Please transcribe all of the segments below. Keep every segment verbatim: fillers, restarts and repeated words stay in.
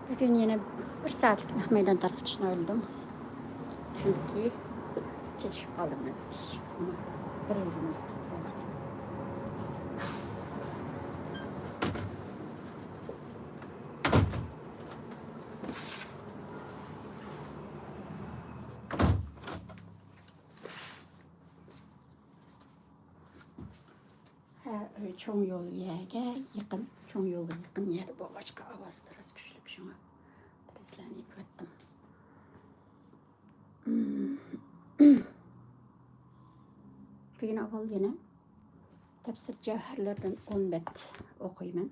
بۈگۈن يەنە بىر سائەتلىك نەق مەيدان تارقىتىشنى ئويلىدىم. چۈنكى كېچىكىپ قالدىم مەن. ئىش، بىر يۈز مىڭ. ھە، ئۆي چوڭ يول يەرگە يېقىن، چوڭ يولغا يېقىن يەردە بولغاچقا ئاۋاز بىراز كۈچلۈك، شۇڭا بىر يۈزلەرنى يېپىۋەتتىم. بۈگۈن ئاۋۋال يەنە تەپسىر جەۋھەرلىرىدىن ئون بەت ئوقۇيمەن.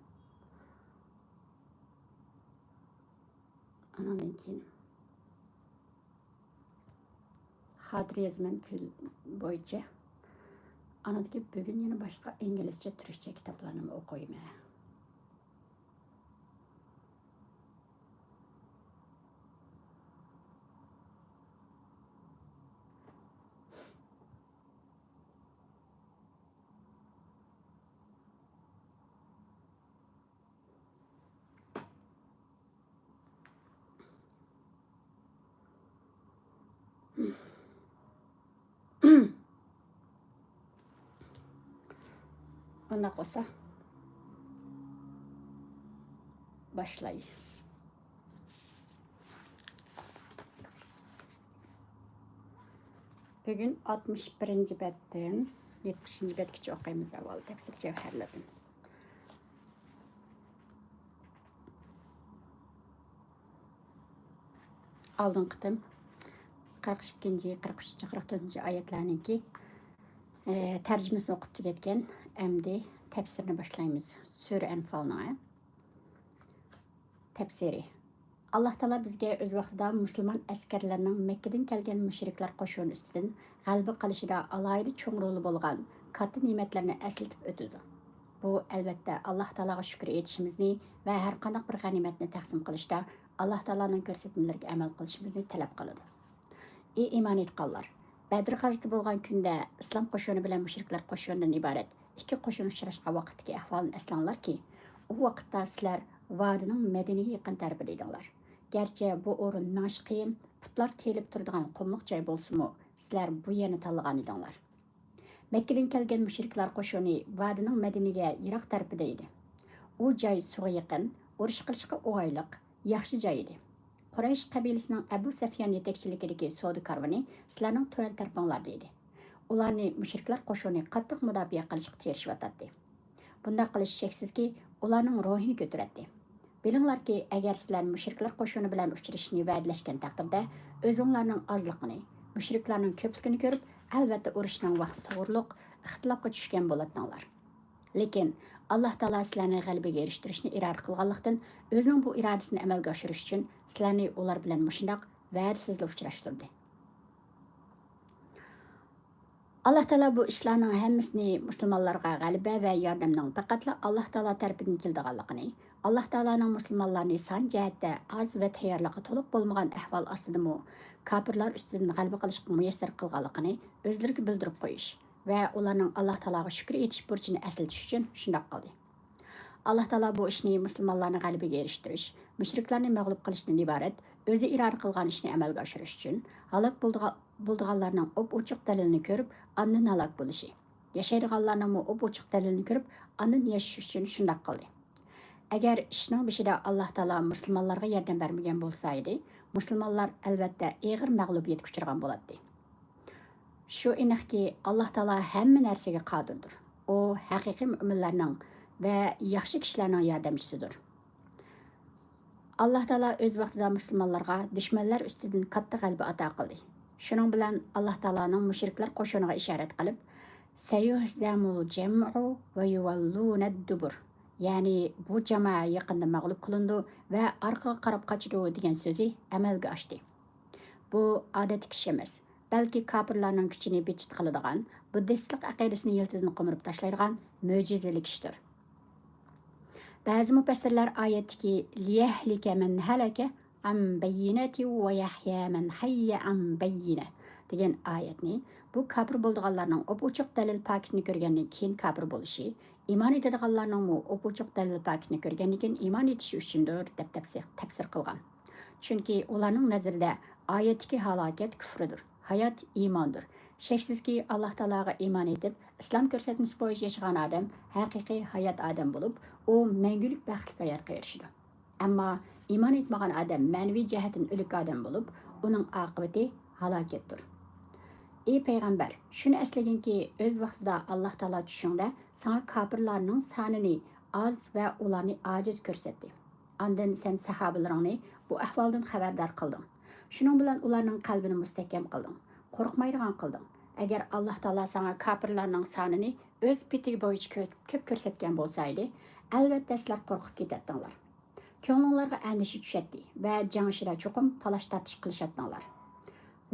ئاناندىن كېيىن خاتىرە يازىمەن كۈن بويىچە. ئانىڭدىن كېيىن بۈگۈن يەنە باشقا ئىنگلىزچە، تۈركچە كىتابلارنىمۇ ئوقۇيمەن. ئۇنداق بولسا، باشلاي. بۈگۈن ئاتمىش بىرىنچى بەتتىن يەتمىشىنچى بەتكىچە ئوقۇيمىز ئاۋۋال تەپسىر جەۋھەرلىرىدىن. ئالدىنقى قېتىم قىرىق ئىككىنچى، قىرىق ئۈچىنچى، قىرىق تۆتىنچى ئايەتلەرنىڭكى، ئە، تەرجىمىسىنى ئوقۇپ تۈگەتكەن. ئەمدى تەپسىرىنى باشلايمىز. سۈرە ئەنفالنىڭ، ئە، تەپسىرى. ئاللا تائالا بىزگە ئۆز ۋاقتىدا مۇسۇلمان ئەسكەرلەرنىڭ مەككىدىن كەلگەن مۇشرىكلار قوشۇنى ئۈستىدىن غەلىبە قىلىشىدا ئالاھىدە چوڭ رولى بولغان كاتتا نېمەتلەرنى ئەسلىتىپ ئۆتىدۇ. بۇ، ئەلۋەتتە، ئاللا تائالاغا شۈكۈر ئېيتىشىمىزنى ۋە ھەر قانداق بىر غەنىيمەتنى تەقسىم قىلىشتا ئاللا تائالانىڭ كۆرسەتمىلىرىگە ئەمەل قىلىشىمىزنى تەلەپ قىلىدۇ. ئى ئىمان ئېيتقانلار! بەدر غازىتى بولغان كۈندە ئىسلام قوشۇنى بىلەن مۇشرىكلار قوشۇنىدىن ئىبارەت ئىككى قوشۇن ئۇچراشقان ۋاقىتتىكى ئەھۋالنى ئەسلەڭلاركى، ئۇ ۋاقىتتا سىلەر ۋادىنىڭ مەدىنىگە يېقىن تەرىپىدە ئىدىڭلار. گەرچە بۇ ئورۇن مېڭىش قىيىن، پۇتلار تېيىلىپ تۇرىدىغان قۇملۇق جاي بولسىمۇ، سىلەر بۇ يەرنى تاللىغان ئىدىڭلار. مەككىدىن كەلگەن مۇشرىكلار قوشۇنى ۋادىنىڭ مەدىنىگە يىراق تەرىپىدە ئىدى. ئۇ جاي سۇغا يېقىن، ئۇرۇش قىلىشقا ئوڭايلىق، ياخشى جاي ئىدى. قۇرەيش قەبىلىسىنىڭ ئەبۇ سەفيان يېتەكچىلىكىدىكى سودا كارۋىنى سىلەرنىڭ تۆۋەن تەرىپىڭلاردا ئىدى. ئۇلارنى مۇشرىكلار قوشۇنى قاتتىق مۇداپىئە قىلىشقا تىرىشىۋاتاتتى. بۇنداق قىلىش شەكسىزكى، ئۇلارنىڭ روھىنى كۆتۈرەتتى. بىلىڭلاركى، ئەگەر سىلەر مۇشرىكلار قوشۇنى بىلەن ئۇچرىشىشنى ۋەدىلەشكەن تەقدىردە، ئۆزۈڭلارنىڭ ئازلىقىنى، مۇشرىكلارنىڭ كۆپلۈكىنى كۆرۈپ، ئەلۋەتتە ئۇرۇشنىڭ ۋاقتى توغرۇلۇق ئىختىلاپقا چۈشكەن بولاتتىڭلار. لېكىن ئاللا تائالا سىلەرنى غەلىبىگە ئېرىشتۈرۈشنى ئىرادە قىلغانلىقتىن، ئۆزىنىڭ بۇ ئىرادىسىنى ئەمەلگە ئاشۇرۇش ئۈچۈن سىلەرنى ئۇلار بىلەن مۇشۇنداق ۋەدىسىزلا ئۇچراشتۇردى. ئاللا تائالا بۇ ئىشلارنىڭ ھەممىسىنى مۇسۇلمانلارغا غەلىبە ۋە ياردەمنىڭ پەقەتلا ئاللا تائالا تەرىپىدىن كېلىدىغانلىقىنى، ئاللا تائالانىڭ مۇسۇلمانلارنى سان جەھەتتە ئاز ۋە تەييارلىقى تولۇق بولمىغان ئەھۋال ئاستىدىمۇ كاپىرلار ئۈستىدىن غەلىبە قىلىشقا مۇيەسسەر قىلغانلىقىنى ئۆزلىرىگە بىلدۈرۈپ قويۇش ۋە ئۇلارنىڭ ئاللا تائالاغا شۈكۈر ئېيتىش بۇرچىنى ئەسلىتىش ئۈچۈن شۇنداق قىلدى. ئاللا تائالا بۇ ئىشنى مۇسۇلمانلارنى غەلىبىگە ئېرىشتۈرۈش، مۇشرىكلارنى مەغلۇپ قىلىشتىن ئىبارەت ئۆزى ئىرادە قىلغان ئىشنى ئەمەلگە ئاشۇرۇش ئۈچۈن، ھالاك بولىدىغا-، بولىدىغانلارنىڭ ئوپئوچۇق دەلىلىنى كۆرۈپ، ئاندىن ھالاك بولۇشى، ياشايدىغانلارنىڭمۇ ئوپئوچۇق دەلىلىنى كۆرۈپ، ئاندىن ياشىشى ئۈچۈن شۇنداق قىلدى. ئەگەر ئىشنىڭ بېشىدا ئاللا تائالا مۇسۇلمانلارغا ياردەم بەرمىگەن بولسا ئىدى، مۇسۇلمانلار ئەلۋەتتە ئېغىر مەغلۇبىيەتكە ئۇچرىغان بولاتتى. شۇ ئېنىقكى، ئاللا تائالا ھەممە نەرسىگە قادىردۇر. ئۇ ھەقىقىي مۆمىنلەرنىڭ ۋە ياخشى كىشىلەرنىڭ ياردەمچىسىدۇر. ئاللا تائالا ئۆز ۋاقتىدا مۇسۇلمانلارغا دۈشمەنلەر ئۈستىدىن كاتتا غەلىبە ئاتا قىلدى. شۇنىڭ بىلەن ئاللا تائالانىڭ مۇشرىكلار قوشۇنىغا ئىشارەت قىلىپ، سەيۇھزەمۇل جەمئۇ ۋە يۇۋەللۇنەد دۇبۇر، يەنى بۇ جامائە يېقىندا مەغلۇپ قىلىنىدۇ ۋە ئارقىغا قاراپ قاچىدۇ دېگەن سۆزى ئەمەلگە ئاشتى. بۇ ئادەتتىكى ئىش ئەمەس، بەلكى كاپىرلارنىڭ كۈچىنى بىتچىت قىلىدىغان، بۇددىستلىق ئەقىدىسىنى يىلتىزىنى قومۇرۇپ تاشلايدىغان مۆجىزىلىك ئىشتۇر. بەزى مۇپەسسىرلەر ئايەتتىكى لىيەھلىكە مەن ھەلەكە ئەن بەييىنەتىن ۋە يەھيا مەن ھەييە ئەن بەييىنە دېگەن ئايەتنى بۇ كاپىر بولىدىغانلارنىڭ ئوپئوچۇق دەلىل پاكىتنى كۆرگەندىن كېيىن كاپىر بولۇشى، ئىمان ئېيتىدىغانلارنىڭمۇ ئوپئوچۇق دەلىل پاكىتنى كۆرگەندىن كېيىن ئىمان ئېيتىشى ئۈچۈندۇر، دەپ تەپسىر، تەپسىر قىلغان. چۈنكى ئۇلارنىڭ نەزىرىدە ئايەتتىكى ھالاكەت كۇفرىدۇر، ھايات ئىماندۇر. شەكسىزكى، ئاللا تائالاغا ئىمان ئېيتىپ، ئىسلام كۆرسەتمىسى بويىچە ياشىغان ئادەم ھەقىقىي ھايات ئادەم بولۇپ، ئۇ مەڭگۈلۈك بەختلىك ھاياتقا ئېرىشىدۇ. ئەمما ئىمان ئېيتمىغان ئادەم مەنىۋى جەھەتتىن ئۆلۈك ئادەم بولۇپ، ئۇنىڭ ئاقىۋىتى ھالاكەتتۇر. ئى پەيغەمبەر، شۇنى ئەسلىگىنكى، ئۆز ۋاقتىدا ئاللا تائالا چۈشۈڭدە ساڭا كاپىرلارنىڭ سانىنى ئاز ۋە ئۇلارنى ئاجىز كۆرسەتتى. ئاندىن سەن ساھابىلىرىڭنى بۇ ئەھۋالدىن خەۋەردار قىلدىڭ. شۇنىڭ بىلەن ئۇلارنىڭ قەلبىنى مۇستەھكەم قىلدىڭ، قورقمايدىغان قىلدىڭ. ئەگەر ئاللا تائالا ساڭا كاپىرلارنىڭ سانىنى ئۆز پېتىگە بويىچە كۆپ، كۆپ كۆرسەتكەن بولسا ئىدى، ئەلۋەتتە سىلەر قورقۇپ كېتەتتىڭلار. كۆڭلۈڭلارغا ئەندىشە چۈشەتتى ۋە جەڭ ئىچىدە چوقۇم تالاش-تارتىش قىلىشاتتىڭلار.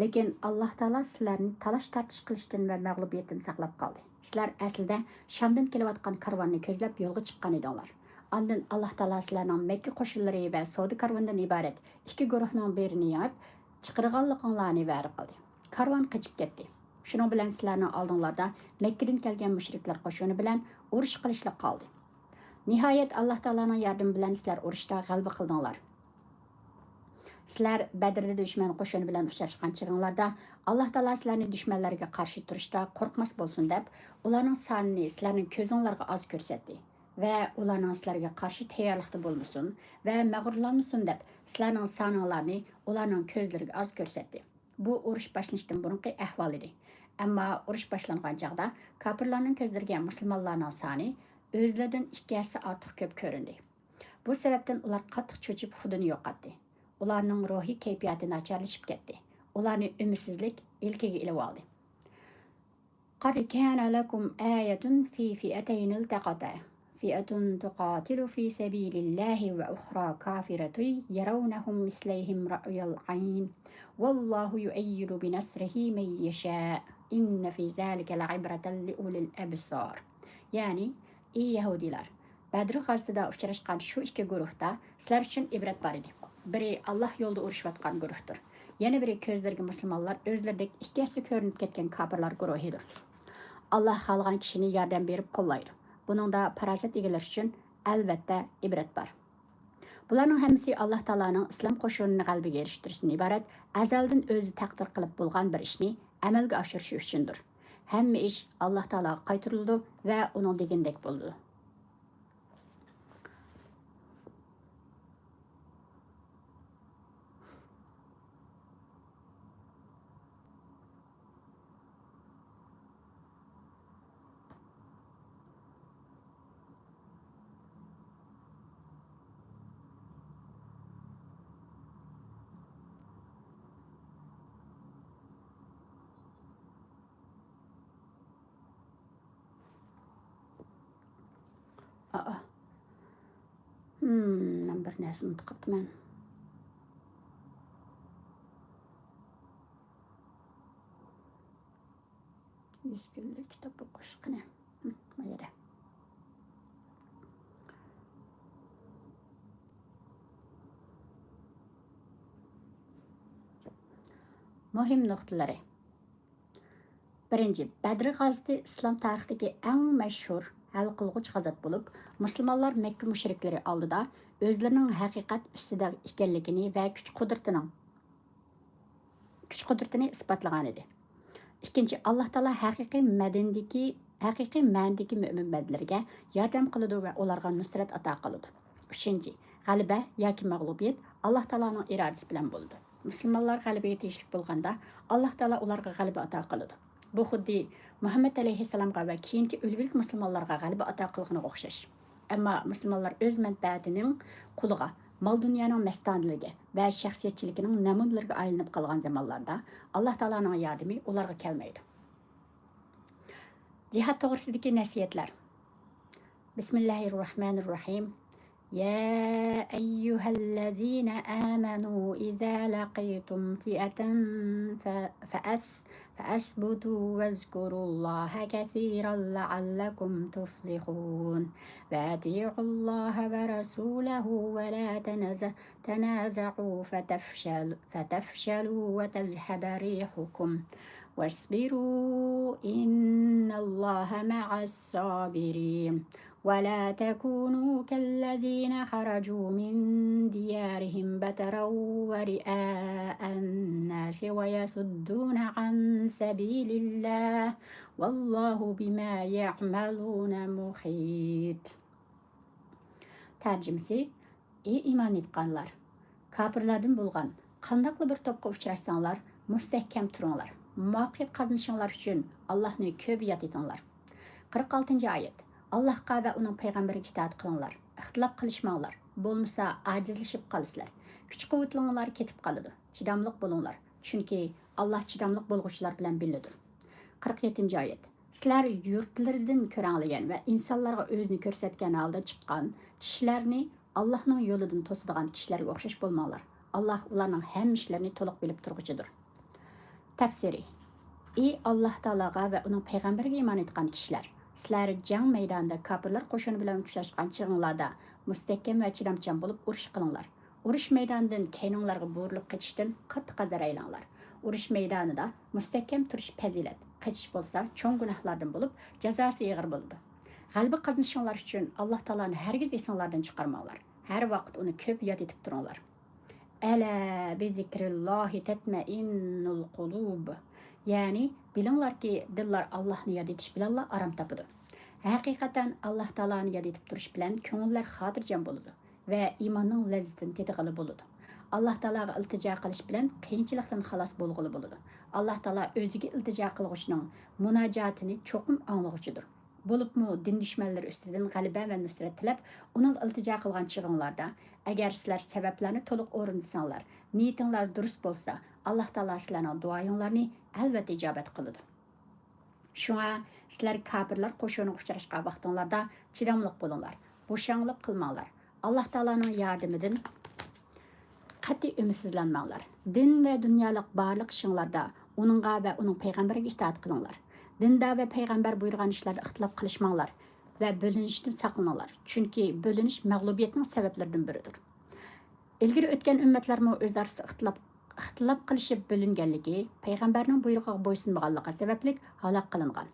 لېكىن ئاللا تائالا سىلەرنى تالاش-تارتىش قىلىشتىن ۋە مەغلۇبىيەتتىن ساقلاپ قالدى. سىلەر ئەسلىدە شامدىن كېلىۋاتقان كارۋاننى كۆزلەپ يولغا چىققان ئىدىڭلار. ئاندىن ئاللا تائالا سىلەرنىڭ مەككە قوشۇنلىرى ۋە سودا كارۋىنىدىن ئىبارەت ئىككى گۇرۇھنىڭ بىرىنى يېڭىپ چىقىرغانلىقىڭلارنى ۋەدە قىلدى. كارۋان قېچىپ كەتتى. شۇنىڭ بىلەن سىلەرنىڭ ئالدىڭلاردا مەككىدىن كەلگەن مۇشرىكلار قوشۇنى بىلەن ئۇرۇش قىلىشلىق قالدى. نىھايەت، ئاللا تائالانىڭ ياردىمى بىلەن سىلەر ئۇرۇشتا غەلىبە قىلدىڭلار. سىلەر بەدرىدە دۈشمەن قوشۇنى بىلەن ئۇچراشقان چېغىڭلاردا، ئاللا تائالا سىلەرنى دۈشمەنلەرگە قارشى تۇرۇشتا قورقماس بولسۇن دەپ، ئۇلارنىڭ سانىنى سىلەرنىڭ كۆزۈڭلارغا ئاز كۆرسەتتى ۋە ئۇلارنىڭ سىلەرگە قارشى تەييارلىقتا بولمىسۇن ۋە مەغرۇرلانمىسۇن دەپ، سىلەرنىڭ سانىڭلارنى ئۇلارنىڭ كۆزلىرىگە ئاز كۆرسەتتى. بۇ ئۇرۇش باشلىنىشتىن بۇرۇنقى ئەھۋال ئىدى. ئەمما ئۇرۇش باشلانغان چاغدا كاپىرلارنىڭ كۆزلىرىگە مۇسۇلمانلارنىڭ سانى ئۆزلىرىدىن ئىككى ھەسسە ئارتۇق كۆپ كۆرۈندى. بۇ سەۋەبتىن ئۇلار قاتتىق چۆچۈپ خۇدىنى يوقاتتى. ئۇلارنىڭ روھىي كەيپىياتى ناچارلىشىپ كەتتى. ئۇلارنى ئۈمىدسىزلىك ئىلكىگە ئېلىۋالدى. قد كان لكم آية في فئتين التقتا فئة تقاتل في سبيل الله وأخرى كافرة يرونهم مثليهم رأي العين والله يؤيد بنصره من يشاء إن في ذلك لعبرة لأولي الأبصار. يەنى، ئى يەھۇدىيلار! بەدر غازىتىدا ئۇچراشقان شۇ ئىككى گۇرۇھتا سىلەر ئۈچۈن ئىبرەت بار ئىدى. بىرى ئاللا يولىدا ئۇرۇشۇۋاتقان گۇرۇھتۇر. يەنە بىرى كۆزلىرىگە مۇسۇلمانلار ئۆزلىرىدەك ئىككى ھەسسە كۆرۈنۈپ كەتكەن كاپىرلار گۇرۇھىدۇر. ئاللا خالىغان كىشىنى ياردەم بېرىپ قوللايدۇ. بۇنىڭدا پاراسەت ئىگىلىرى ئۈچۈن، ئەلۋەتتە، ئىبرەت بار. بۇلارنىڭ ھەممىسى ئاللا تائالانىڭ ئىسلام قوشۇنىنى غەلىبىگە ئېرىشتۈرۈشتىن ئىبارەت ئەزەلدىن ئۆزى تەقدىر قىلىپ بولغان بىر ئىشنى ئەمەلگە ئاشۇرۇشى ئۈچۈندۇر. ھەممە ئىش ئاللا تائالاغا قايتۇرۇلىدۇ ۋە ئۇنىڭ دېگىنىدەك بولىدۇ. ئائا. ھىم، مەن بىر نەرسە ئۇنتۇپ قاپتىمەن. يۈز كۈنلۈك كىتاب ئوقۇش قېنى. ھىم، ما يەردە. مۇھىم نۇقتىلىرى. بىرىنچى، بەدر غازىتى ئىسلام تارىخىدىكى ئەڭ مەشھۇر ھەل قىلغۇچ غازات بولۇپ، مۇسۇلمانلار مەككە مۇشرىكلىرى ئالدىدا ئۆزلىرىنىڭ ھەقىقەت ئۈستىدە ئىكەنلىكىنى ۋە كۈچ قۇدرىتىنىڭ، كۈچ قۇدرىتىنى ئىسپاتلىغان ئىدى. ئىككىنچى، ئاللا تائالا ھەقىقىي مەدىنىدىكى، ھەقىقىي مەنىدىكى مۆمىن بەندىلىرىگە ياردەم قىلىدۇ ۋە ئۇلارغا نۇسرەت ئاتا قىلىدۇ. ئۈچىنچى، غەلىبە ياكى مەغلۇبىيەت ئاللا تائالانىڭ ئىرادىسى بىلەن بولىدۇ. مۇسۇلمانلار غەلىبىگە تېگىشلىك بولغاندا، ئاللا تائالا ئۇلارغا غەلىبە ئاتا قىلىدۇ. بۇ خۇددى مۇھەممەد ئەلەيھىسسالامغا ۋە كېيىنكى ئۈلگىلىك مۇسۇلمانلارغا غەلىبە ئاتا قىلغىنىغا ئوخشاش. ئەمما مۇسۇلمانلار ئۆز مەنپەئەتىنىڭ قۇلىغا، مال-دۇنيانىڭ مەستانىلىرىگە ۋە شەخسىيەتچىلىكىنىڭ نەمۇنىلىرىگە ئايلىنىپ قالغان زامانلاردا، ئاللا تائالانىڭ ياردىمى ئۇلارغا كەلمەيدۇ. جىھاد توغرىسىدىكى نەسىھەتلەر. بىسمىللاھىررەھمانىررەھىم. يا أيها الذين آمنوا إذا لقيتم فئة ف-، فأث-، فأثبتوا واذكروا الله كثيرا لعلكم تفلحون. وأطيعوا الله ورسوله ولا تنز-، تنازعوا فتفشل-، فتفشلوا وتذهب ريحكم واصبروا إن الله مع الصابرين ولا تكونوا كالذين خرجوا من ديارهم بطرا ورئاء الناس ويصدون عن سبيل الله والله بما يعملون محيط. تەرجىمىسى: ئى ئىمان ئېيتقانلار! كاپىرلاردىن بولغان قانداقلا بىر توپقا ئۇچراشساڭلار، مۇستەھكەم تۇرۇڭلار، مۇۋەپپەقىيەت قازىنىشىڭلار ئۈچۈن ئاللاھنى كۆپ ياد ئېتىڭلار. قىرىق ئالتىنچى ئايەت. ئاللاھقا ۋە ئۇنىڭ پەيغەمبىرىگە ئىتائەت قىلىڭلار، ئىختىلاپ قىلىشماڭلار، بولمىسا ئاجىزلىشىپ قالىسىلەر، كۈچ قۇۋۋىتىڭلار كېتىپ قالىدۇ، چىداملىق بولۇڭلار، چۈنكى ئاللاھ چىداملىق بولغۇچىلار بىلەن بىللىدۇر. قىرىق يەتتىنچى ئايەت. سىلەر يۇرتلىرىدىن كۆرەڭلىگەن ۋە ئىنسانلارغا ئۆزىنى كۆرسەتكەن ھالدا چىققان كىشىلەرنى ئاللاھنىڭ يولىدىن توسىدىغان كىشىلەرگە ئوخشاش بولماڭلار. ئاللاھ ئۇلارنىڭ ھەممە ئىشلىرىنى تولۇق بىلىپ تۇرغۇچىدۇر. تەپسىرى. ئى ئاللاھ تائالاغا ۋە ئۇنىڭ پەيغەمبىرىگە ئىمان ئېيتقان كىشىلەر! سىلەر جەڭ مەيدانىدا كاپىرلار قوشۇنى بىلەن ئۇچراشقان چېغىڭلاردا مۇستەھكەم ۋە چىدامچان بولۇپ ئۇرۇش قىلىڭلار. ئۇرۇش مەيدانىدىن كەينىڭلارغا بۇرۇلۇپ قېچىشتىن قاتتىق ھەزەر ئەيلەڭلار. ئۇرۇش مەيدانىدا مۇستەھكەم تۇرۇش پەزىلەت، قېچىش بولسا چوڭ گۇناھلاردىن بولۇپ، جازاسى ئېغىر بولىدۇ. غەلىبە قازىنىشىڭلار ئۈچۈن ئاللاھ تائالانى ھەرگىز ئېسىڭلاردىن چىقارماڭلار. ھەر ۋاقىت ئۇنى كۆپ ياد ئېتىپ تۇرۇڭلار. ئەلا بىزىكرىللاھى تەتمەئىننۇل قۇلۇب. يەنى، بىلىڭلاركى، دىللار ئاللاھنى ياد ئېتىش بىلەنلا ئارام تاپىدۇ. ھەقىقەتەن، ئاللاھ تائالانى ياد ئېتىپ تۇرۇش بىلەن كۆڭۈللەر خاتىرجەم بولىدۇ ۋە ئىماننىڭ لەززىتىنى تېتىغىلى بولىدۇ. ئاللاھ تائالاغا ئىلتىجا قىلىش بىلەن قىيىنچىلىقتىن خالاس بولغىلى بولىدۇ. ئاللاھ تائالا ئۆزىگە ئىلتىجا قىلغۇچىنىڭ مۇناجاتىنى چوقۇم ئاڭلىغۇچىدۇر. بولۇپمۇ دىن دۈشمەنلىرى ئۈستىدىن غەلىبە ۋە نۇسرەت تىلەپ، ئۇنىڭغا ئىلتىجا قىلغان چېغىڭلاردا، ئەگەر سىلەر سەۋەبلەرنى تولۇق ئورۇندىساڭلار، نىيىتىڭلار دۇرۇس بولسا، ئاللاھ تائالا سىلەرنىڭ دۇئايىڭلارنى ئەلۋەتتە ئىجابەت قىلىدۇ. شۇڭا سىلەر كاپىرلار قوشۇنىغا ئۇچراشقان ۋاقتىڭلاردا چىداملىق بولۇڭلار، بوشاڭلىق قىلماڭلار. ئاللاھ تائالانىڭ ياردىمىدىن قەتئىي ئۈمىدسىزلەنمەڭلار. دىن ۋە دۇنيالىق بارلىق ئىشىڭلاردا ئۇنىڭغا ۋە ئۇنىڭ پەيغەمبىرىگە ئىتائەت قىلىڭلار. دىندا ۋە پەيغەمبەر بۇيرۇغان ئىشلاردا ئىختىلاپ قىلىشماڭلار ۋە بۆلۈنۈشتىن ساقلىنىڭلار، چۈنكى بۆلۈنۈش مەغلۇبىيەتنىڭ سەۋەبلىرىدىن بىرىدۇر. ئىلگىرى ئۆتكەن ئۈممەتلەرمۇ ئۆز ئارىسىدا ئىختىلاپ، ئىختىلاپ قىلىشىپ بۆلۈنگەنلىكى، پەيغەمبەرنىڭ بۇيرۇقىغا بويسۇنمىغانلىقى سەۋەبلىك ھالاك قىلىنغان.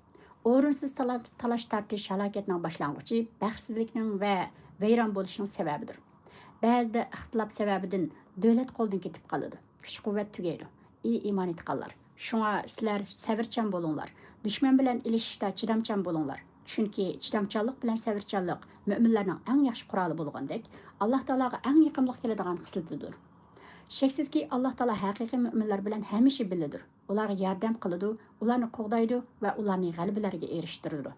ئورۇنسىز تالا-، تالاش-تارتىش ھالاكەتنىڭ باشلانغۇچى، بەختسىزلىكنىڭ ۋە ۋەيران بولۇشنىڭ سەۋەبىدۇر. بەزىدە ئىختىلاپ سەۋەبىدىن دۆلەت قولدىن كېتىپ قالىدۇ، كۈچ-قۇۋۋەت تۈگەيدۇ. ئى ئىمان ئېيتقانلار! شۇڭا سىلەر سەۋرچان بولۇڭلار، دۈشمەن بىلەن ئېلىشىشتا چىدامچان بولۇڭلار. چۈنكى چىدامچانلىق بىلەن سەۋرچانلىق مۆمىنلەرنىڭ ئەڭ ياخشى قورالى بولغاندەك، ئاللاھ تائالاغا ئەڭ يېقىملىق كېلىدىغان خىسلىتىدۇر. شەكسىزكى، ئاللاھ تائالا ھەقىقىي مۆمىنلەر بىلەن ھەمىشە بىللىدۇر، ئۇلارغا ياردەم قىلىدۇ، ئۇلارنى قوغدايدۇ ۋە ئۇلارنى غەلىبىلەرگە ئېرىشتۈرىدۇ.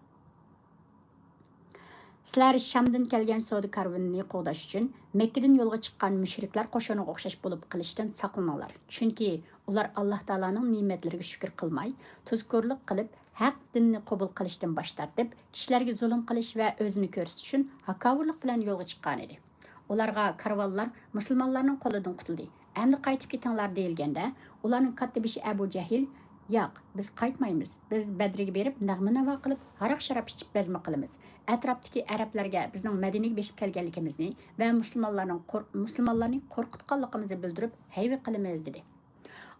سىلەر شامدىن كەلگەن سودا كارۋىنىنى قوغداش ئۈچۈن مەككىدىن يولغا چىققان مۇشرىكلار قوشۇنىغا ئوخشاش بولۇپ قېلىشتىن ساقلىنىڭلار، چۈنكى ئۇلار ئاللاھ تائالانىڭ نېمەتلىرىگە شۈكۈر قىلماي، تۇزكورلۇق قىلىپ، ھەق دىننى قوبۇل قىلىشتىن باش تارتىپ، كىشىلەرگە زۇلۇم قىلىش ۋە ئۆزىنى كۆرسىتىش ئۈچۈن ھاكاۋۇرلۇق بىلەن يولغا چىققانىدى. ئۇلارغا كارۋانلار مۇسۇلمانلارنىڭ قولىدىن قۇتۇلدى، ئەمدى قايتىپ كېتىڭلار دېيىلگەندە، ئۇلارنىڭ كاتتىبېشى ئەبۇ جەھىل، ياق، بىز قايتمايمىز، بىز بەدرىگە بېرىپ نەغمە-ناۋا قىلىپ، ھاراق-شاراب ئىچىپ بەزمە قىلىمىز، ئەتراپتىكى ئەرەبلەرگە بىزنىڭ مەدىنىگە بېسىپ كەلگەنلىكىمىزنى ۋە مۇسۇلمانلارنىڭ قور-، مۇسۇلمانلارنى قورقۇتقانلىقىمىزنى بىلدۈرۈپ ھەيۋە قىلىمىز، دېدى.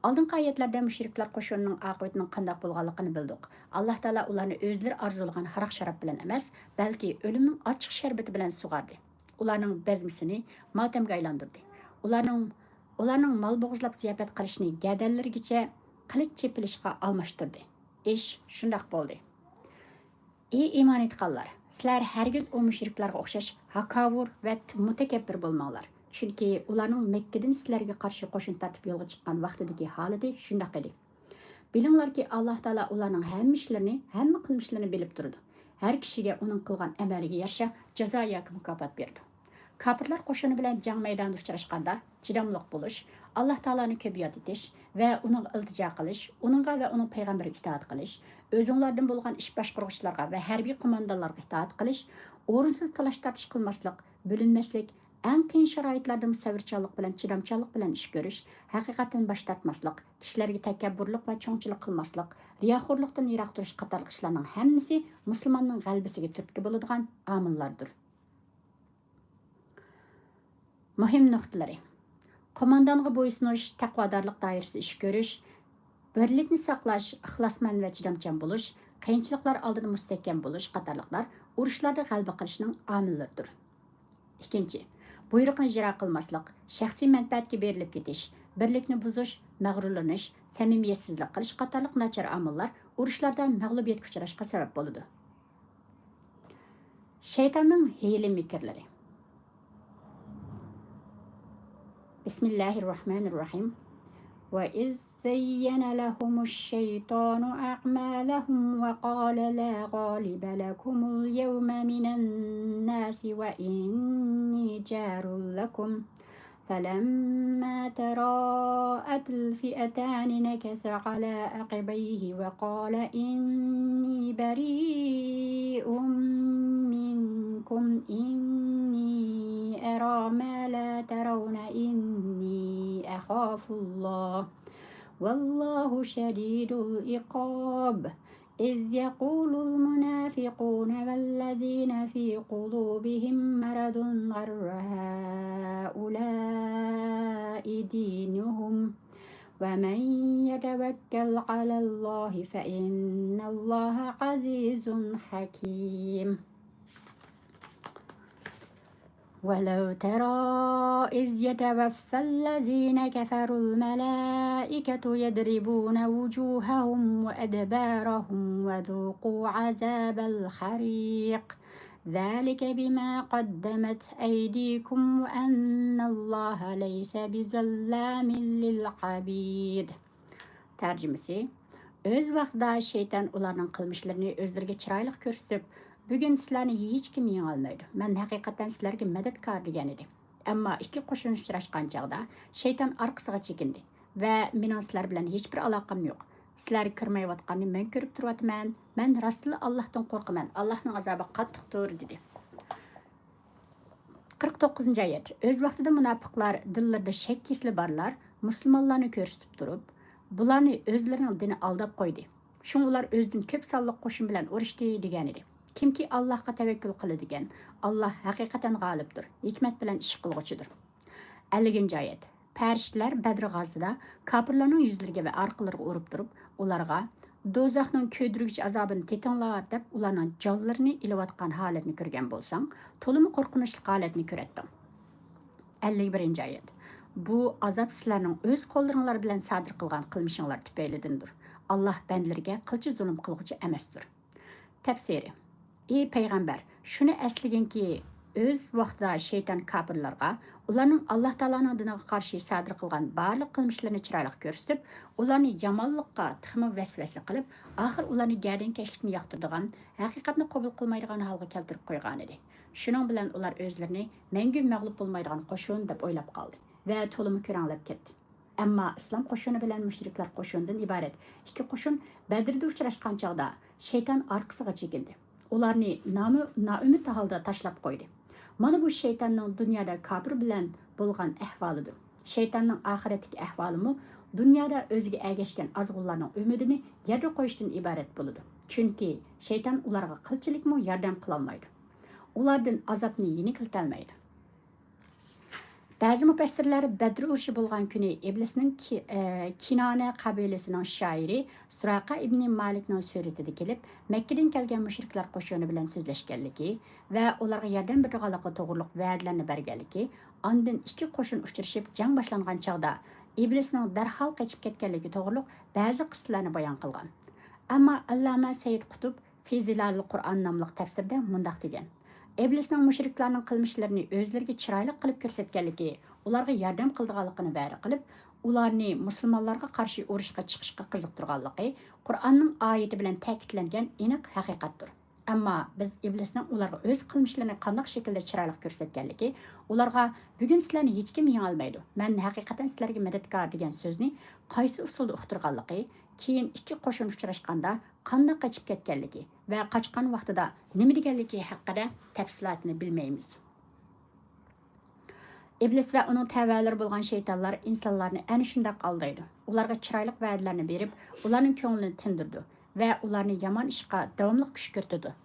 ئالدىنقى ئايەتلەردە مۇشرىكلار قوشۇنىنىڭ ئاقىۋىتىنىڭ قانداق بولغانلىقىنى بىلدۇق. ئاللاھ تائالا ئۇلارنى ئۆزلىرى ئارزۇلىغان ھاراق-شاراب بىلەن ئەمەس، بەلكى ئۆلۈمنىڭ ئاچچىق شەربىتى بىلەن سۇغاردى. ئۇلارنىڭ بەزمىسىنى ماتەمگە ئايلاندۇردى. ئۇلارنىڭ، ئۇلارنىڭ مال بوغۇزلاپ زىياپەت قىلىشنى گەدەنلىرىگىچە قىلىچ چېپىلىشقا ئالماشتۇردى. ئىش شۇنداق بولدى. ئى ئىمان ئېيتقانلار! سىلەر ھەرگىز ئۇ مۇشرىكلارغا ئوخشاش ھاكاۋۇر ۋە مۇتەكەببىر بولماڭلار. چۈنكى ئۇلارنىڭ مەككىدىن سىلەرگە قارشى قوشۇن تارتىپ يولغا چىققان ۋاقتىدىكى ھالىتى شۇنداق ئىدى. بىلىڭلاركى، ئاللاھ تائالا ئۇلارنىڭ ھەممە ئىشلىرىنى، ھەممە قىلمىشلىرىنى بىلىپ تۇرىدۇ. ھەر كىشىگە ئۇنىڭ قىلغان ئەمەلىگە يارىشا جازا ياكى مۇكاپات بېرىدۇ. كاپىرلار قوشۇنى بىلەن جەڭ مەيدانىدا ئۇچراشقاندا، چىداملىق بولۇش، ئاللاھ تائالانى كۆپ ياد ئېتىش ۋە ئۇنىڭغا ئىلتىجا قىلىش، ئۇنىڭغا ۋە ئۇنىڭ پەيغەمبىرىگە ئىتائەت قىلىش، ئۆزۈڭلاردىن بولغان ئىش باشقۇرغۇچىلارغا ۋە ھەربىي قوماندانلارغا ئىتائەت قىلىش، ئورۇنسىز تالاش-تارتىش قىلماسلىق، بۆلۈنمەسلىك، ئەڭ قىيىن شارائىتلاردىمۇ سەۋرچانلىق بىلەن، چىدامچانلىق بىلەن ئىش كۆرۈش، ھەقىقەتتىن باش تارتماسلىق، كىشىلەرگە تەكەببۇرلۇق ۋە چوڭچىلىق قىلماسلىق، رىياخورلۇقتىن يىراق تۇرۇش قاتارلىق ئىشلارنىڭ ھەممىسى مۇسۇلماننىڭ غەلىبىسىگە تۈرتكە بولىدىغان ئامىللاردۇر. مۇھىم نۇقتىلىرى: قوماندانغا بويسۇنۇش، تەقۋادارلىق دائىرىسىدە ئىش كۆرۈش، بىرلىكنى ساقلاش، ئىخلاسمەن ۋە چىدامچان بولۇش، قىيىنچىلىقلار ئالدىدا مۇستەھكەم بولۇش قاتارلىقلار ئۇرۇشلاردا غەلىبە قىلىشنىڭ ئامىللىرىدۇر. ئىككىنچى، بۇيرۇقنى ئىجرا قىلماسلىق، شەخسىي مەنپەئەتكە بېرىلىپ كېتىش، بىرلىكنى بۇزۇش، مەغرۇرلىنىش، سەمىمىيەتسىزلىك قىلىش قاتارلىق ناچار ئامىللار ئۇرۇشلاردا مەغلۇبىيەتكە ئۇچراشقا سەۋەب بولىدۇ. شەيتاننىڭ ھىيلە مىكىرلىرى. بىسمىللاھىررەھمانىررەھىم. وإذ زين لهم الشيطان أعمالهم وقال لا غالب لكم اليوم من الناس وإني جار لكم فلما تراءت الفئتان نكص على عقبيه وقال إني بريء منكم إني أرى ما لا ترون إني أخاف الله والله شديد العقاب. إذ يقول المنافقون والذين في قلوبهم مرض غر هؤلاء دينهم ومن يتوكل على الله فإن الله عزيز حكيم. ولو ترى إذ يتوفى الذين كفروا الملائكة يضربون وجوههم وأدبارهم وذوقوا عذاب الحريق ذلك بما قدمت أيديكم وأن الله ليس بظلام للعبيد. تەرجىمىسى: ئۆز ۋاقتىدا شەيتان ئۇلارنىڭ قىلمىشلىرىنى ئۆزلىرىگە چىرايلىق كۆرسىتىپ، بۈگۈن سىلەرنى ھېچكىم يېڭەلمەيدۇ، مەن ھەقىقەتەن سىلەرگە مەدەتكار، دېگەنىدى. ئەمما ئىككى قوشۇن ئۇچراشقان چاغدا شەيتان ئارقىسىغا چېكىندى ۋە مېنىڭ سىلەر بىلەن ھېچبىر ئالاقەم يوق. سىلەر كۆرمەيۋاتقاننى مەن كۆرۈپ تۇرۇۋاتىمەن. مەن راستلا ئاللاھتىن قورقىمەن. ئاللاھنىڭ ئازابى قاتتىقتۇر، دېدى. قىرىق توققۇزىنچى ئايەت. ئۆز ۋاقتىدا مۇناپىقلار، دىللىرىدا شەك كېسىلى بارلار مۇسۇلمانلارنى كۆرسىتىپ تۇرۇپ، بۇلارنى ئۆزلىرىنىڭ دىنى ئالداپ قويدى. شۇڭا ئۇلار ئۆزىدىن كۆپ سانلىق قوشۇن بىلەن ئۇرۇشتى، دېگەنىدى. كىمكى ئاللاھقا تەۋەككۈل قىلىدىكەن، ئاللاھ ھەقىقەتەن غالىبتۇر، ھېكمەت بىلەن ئىش قىلغۇچىدۇر. ئەللىكىنچى ئايەت. پەرىشتىلەر بەدر غازىسىدا كاپىرلارنىڭ يۈزلىرىگە ۋە ئارقىلىرىغا ئۇرۇپ تۇرۇپ، ئۇلارغا، «دوزاخنىڭ كۆيدۈرگۈچ ئازابىنى تېتىڭلار» دەپ، ئۇلارنىڭ جانلىرىنى ئېلىۋاتقان ھالەتنى كۆرگەن بولساڭ، تولىمۇ قورقۇنچلۇق ھالەتنى كۆرەتتىڭ. ئەللىك بىرىنچى ئايەت. بۇ ئازاب سىلەرنىڭ ئۆز قوللىرىڭلار بىلەن سادىر قىلغان قىلمىشىڭلار تۈپەيلىدىندۇر. ئاللاھ بەندىلىرىگە قىلچە زۇلۇم قىلغۇچى ئەمەستۇر. تەپسىرى. ئى پەيغەمبەر، شۇنى ئەسلىگىنكى، ئۆز ۋاقتىدا شەيتان كاپىرلارغا ئۇلارنىڭ ئاللاھ تائالانىڭ دىنىغا قارشى سادىر قىلغان بارلىق قىلمىشلىرىنى چىرايلىق كۆرسىتىپ، ئۇلارنى يامانلىققا تېخىمۇ ۋەسۋەسە قىلىپ، ئاخىر ئۇلارنى گەردەنكەشلىكنى ياقتۇرىدىغان، ھەقىقەتنى قوبۇل قىلمايدىغان ھالغا كەلتۈرۈپ قويغانىدى. شۇنىڭ بىلەن ئۇلار ئۆزلىرىنى مەڭگۈ مەغلۇپ بولمايدىغان قوشۇن دەپ ئويلاپ قالدى ۋە تولىمۇ كۆرەڭلەپ كەتتى. ئەمما ئىسلام قوشۇنى بىلەن مۇشرىكلار قوشۇنىدىن ئىبارەت ئىككى قوشۇن بەدرىدە ئۇچراشقان چاغدا شەيتان ئارقىسىغا چېكىندى. ئۇلارنى نامۇ-، نائۈمىد ھالدا تاشلاپ قويدى. مانا بۇ شەيتاننىڭ دۇنيادا كاپىر بىلەن بولغان ئەھۋالىدۇر. شەيتاننىڭ ئاخىرەتتىكى ئەھۋالىمۇ دۇنيادا ئۆزىگە ئەگەشكەن ئازغۇنلارنىڭ ئۈمىدىنى يەردە قويۇشتىن ئىبارەت بولىدۇ. چۈنكى شەيتان ئۇلارغا قىلچىلىكمۇ ياردەم قىلالمايدۇ. ئۇلاردىن ئازابنى يېنىكلىتەلمەيدۇ. بەزى مۇپەسسىرلەر بەدر ئۇرۇشى بولغان كۈنى ئىبلىسنىڭ كى-، ئە، كىنانە قەبىلىسىنىڭ شائىرى سۇراقە ئىبنى مالىكنىڭ سۈرىتىدە كېلىپ، مەككىدىن كەلگەن مۇشرىكلار قوشۇنى بىلەن سۆزلەشكەنلىكى ۋە ئۇلارغا ياردەم بېرىدىغانلىقى توغرۇلۇق ۋەدىلەرنى بەرگەنلىكى، ئاندىن ئىككى قوشۇن ئۇچرىشىپ جەڭ باشلانغان چاغدا ئىبلىسنىڭ دەرھال قېچىپ كەتكەنلىكى توغرۇلۇق بەزى قىسسىلەرنى بايان قىلغان. ئەمما ئەللامە سەيىد قۇتۇب في ظلال القرآن ناملىق تەپسىرىدە مۇنداق دېگەن: ئىبلىسنىڭ مۇشرىكلارنىڭ قىلمىشلىرىنى ئۆزلىرىگە چىرايلىق قىلىپ كۆرسەتكەنلىكى، ئۇلارغا ياردەم قىلىدىغانلىقىنى ۋەدە قىلىپ، ئۇلارنى مۇسۇلمانلارغا قارشى ئۇرۇشقا چىقىشقا قىزىقتۇرغانلىقى قۇرئاننىڭ ئايىتى بىلەن تەكىتلەنگەن ئېنىق ھەقىقەتتۇر. ئەمما بىز ئىبلىسنىڭ ئۇلارغا ئۆز قىلمىشلىرىنى قانداق شەكىلدە چىرايلىق كۆرسەتكەنلىكى، ئۇلارغا «بۈگۈن سىلەرنى ھېچكىم يېڭەلمەيدۇ، مەن ھەقىقەتەن سىلەرگە مەدەتكار» دېگەن سۆزنى قايسى ئۇسۇلدا ئۇقتۇرغانلىقى، كېيىن ئىككى قوشۇن ئۇچراشقاندا قانداق قېچىپ كەتكەنلىكى ۋە قاچقان ۋاقتىدا نېمە دېگەنلىكى ھەققىدە تەپسىلاتىنى بىلمەيمىز. ئىبلىس ۋە ئۇنىڭ تەۋەلىرى بولغان شەيتانلار ئىنسانلارنى ئەنە شۇنداق ئالدايدۇ. ئۇلارغا چىرايلىق ۋەدىلەرنى بېرىپ، ئۇلارنىڭ كۆڭلىنى تىندۇرىدۇ ۋە ئۇلارنى يامان ئىشقا داۋاملىق كۈشكۈرتىدۇ.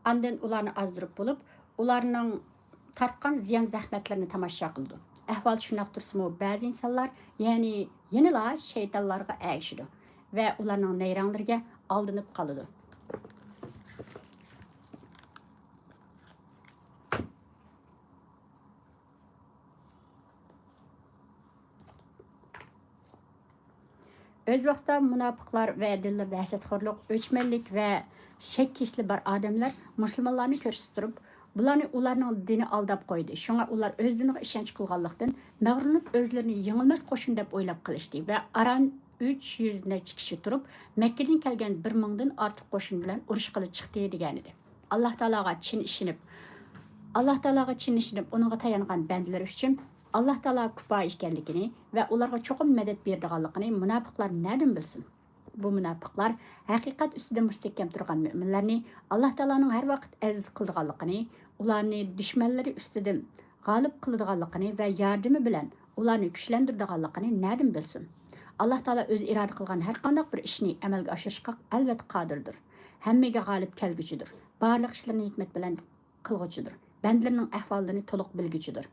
ئاندىن ئۇلارنى ئازدۇرۇپ بولۇپ، ئۇلارنىڭ تارتقان زىيان-زەخمەتلىرىنى تاماشا قىلىدۇ. ئەھۋال شۇنداق تۇرسىمۇ، بەزى ئىنسانلار، يەنى يەنىلا شەيتانلارغا ئەگىشىدۇ ۋە ئۇلارنىڭ نەيرەڭلىرىگە ئالدىنىپ قالىدۇ. ئۆز ۋاقتىدا مۇناپىقلار ۋە دىللىرىدا ھەسەتخورلۇق، ئۆچمەنلىك ۋە شەك كېسىلى بار ئادەملەر مۇسۇلمانلارنى كۆرسىتىپ تۇرۇپ، بۇلارنى ئۇلارنىڭ دىنى ئالداپ قويدى. شۇڭا ئۇلار ئۆز دىنىغا ئىشەنچ قىلغانلىقتىن، مەغرۇرلىنىپ ئۆزلىرىنى يېڭىلمەس قوشۇن دەپ ئويلاپ قېلىشتى ۋە ئاران ئۈچ يۈز نەچچە كىشى تۇرۇپ، مەككىدىن كەلگەن بىر مىڭدىن ئارتۇق قوشۇن بىلەن ئۇرۇشقىلى چىقتى، دېگەنىدى. ئاللا تائالاغا چىن ئىشىنىپ، ئاللا تائالاغا چىن ئىشىنىپ، ئۇنىڭغا تايانغان بەندىلىرى ئۈچۈن ئاللا تائالا كۇپايە ئىكەنلىكىنى ۋە ئۇلارغا چوقۇم مەدەت بېرىدىغانلىقىنى مۇناپىقلار نەدىن بىلسۇن؟ بۇ مۇناپىقلار ھەقىقەت ئۈستىدە مۇستەھكەم تۇرغان مۆمىنلەرنى ئاللا تائالانىڭ ھەر ۋاقىت ئەزىز قىلىدىغانلىقىنى، ئۇلارنى دۈشمەنلىرى ئۈستىدىن غالىب قىلىدىغانلىقىنى ۋە ياردىمى بىلەن ئۇلارنى كۈچلەندۈرىدىغانلىقىنى نەدىن بىلسۇن؟ ئاللا تائالا ئۆزى ئىرادە قىلغان ھەر قانداق بىر ئىشنى ئەمەلگە ئاشۇرۇشقا ئەلۋەتتە قادىردۇر. ھەممىگە غالىب كەلگۈچىدۇر. بارلىق ئىشلىرىنى ھېكمەت بىلەن قىلغۇچىدۇر. بەندىلىرىنىڭ ئەھۋاللىرىنى تولۇق بىلگۈچىدۇر.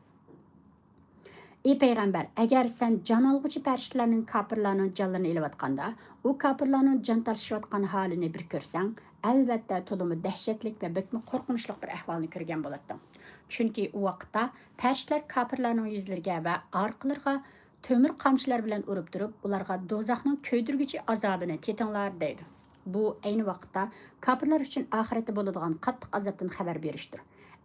ئى پەيغەمبەر، ئەگەر سەن جان ئالغۇچى پەرىشتىلەرنىڭ كاپىرلارنىڭ جانلىرىنى ئېلىۋاتقاندا، ئۇ كاپىرلارنىڭ جان تارتىشىۋاتقان ھالىنى بىر كۆرسەڭ، ئەلۋەتتە تولىمۇ دەھشەتلىك ۋە بەكمۇ قورقۇنچلۇق بىر ئەھۋالنى كۆرگەن بولاتتىڭ. چۈنكى ئۇ ۋاقىتتا پەرىشتىلەر كاپىرلارنىڭ يۈزلىرىگە ۋە ئارقىلىرىغا تۆمۈر قامچىلار بىلەن ئۇرۇپ تۇرۇپ، ئۇلارغا دوزاخنىڭ كۆيدۈرگۈچى ئازابىنى تېتىڭلار دەيدۇ. بۇ ئەينى ۋاقىتتا كاپىرلار ئۈچۈن ئاخىرەتتە بولىدىغان قاتتىق ئازابتىن خەۋەر بېرىشتۇر.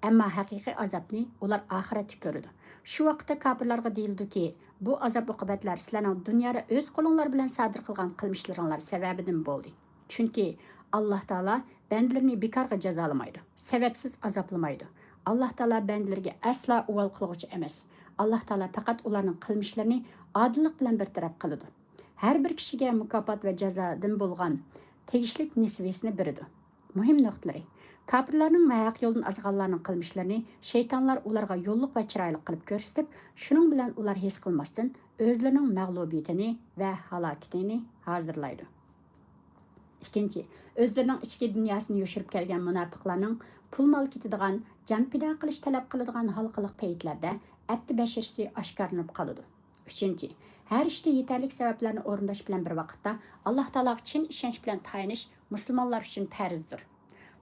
ئەمما ھەقىقىي ئازابنى ئۇلار ئاخىرەتتە كۆرىدۇ. شۇ ۋاقىتتا كاپىرلارغا دېيىلىدۇكى، بۇ ئازاب-ئوقۇبەتلەر سىلەرنىڭ دۇنيادا ئۆز قولۇڭلار بىلەن سادىر قىلغان قىلمىشلىرىڭلار سەۋەبىدىن بولدى. چۈنكى ئاللا تائالا بەندىلىرىنى بىكارغا جازالىمايدۇ، سەۋەبسىز ئازابلىمايدۇ. ئاللا تائالا بەندىلىرىگە ئەسلا ئۇۋال قىلغۇچى ئەمەس. ئاللا تائالا پەقەت ئۇلارنىڭ قىلمىشلىرىنى ئادىللىق بىلەن بىر تەرەپ قىلىدۇ. ھەر بىر كىشىگە مۇكاپات ۋە جازادىن بولغان تېگىشلىك نېسىۋىسىنى بېرىدۇ. مۇھىم نۇقتىلىرى: كاپىرلارنىڭ ۋە ھەق يولدىن ئازغانلارنىڭ قىلمىشلىرىنى شەيتانلار ئۇلارغا يوللۇق ۋە چىرايلىق قىلىپ كۆرسىتىپ، شۇنىڭ بىلەن ئۇلار ھېس قىلماستىن ئۆزلىرىنىڭ مەغلۇبىيىتىنى ۋە ھالاكىتىنى ھازىرلايدۇ. ئىككىنچى، ئۆزلىرىنىڭ ئىچكى دۇنياسىنى يوشۇرۇپ كەلگەن مۇناپىقلارنىڭ پۇل-مال كېتىدىغان، جان پىدا قىلىش تەلەپ قىلىدىغان ھالقىلىق پەيتلەردە ئەپتى بەشىرىسى ئاشكارىلىنىپ قالىدۇ. ئۈچىنچى، ھەر ئىشتا يېتەرلىك سەۋەبلەرنى ئورۇنداش بىلەن بىر ۋاقىتتا، ئاللا تائالاغا چىن ئىشەنچ بىلەن تايىنىش مۇسۇلمانلار ئۈچۈن پەرزدۇر.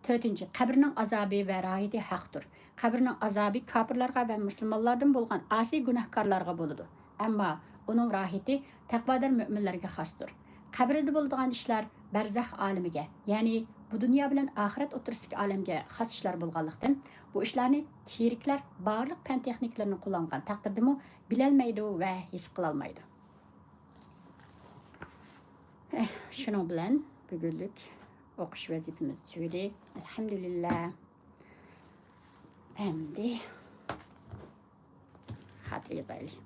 تۆتىنچى، قەبرىنىڭ ئازابى ۋە راھىتى ھەقتۇر. قەبرىنىڭ ئازابى كاپىرلارغا ۋە مۇسۇلمانلاردىن بولغان ئاسىي گۇناھكارلارغا بولىدۇ. ئەمما ئۇنىڭ راھىتى تەقۋادار مۆمىنلەرگە خاستۇر. قەبرىدە بولىدىغان ئىشلار بەرزەخ ئالىمىگە، يەنى بۇ دۇنيا بىلەن ئاخىرەت ئوتتۇرىسىدىكى ئالەمگە خاس ئىشلار بولغانلىقتىن، بۇ ئىشلارنى تىرىكلەر بارلىق پەن تېخنىكىلىرىنى قوللانغان تەقدىردىمۇ بىلەلمەيدۇ ۋە ھېس قىلالمايدۇ. ئەھ، شۇنىڭ بىلەن بۈگۈنلۈك ئوقۇش ۋەزىپىمىز تۈگىدى. ئەلھەمدۇلىللا. ئەمدى خاتىرە يازايلى.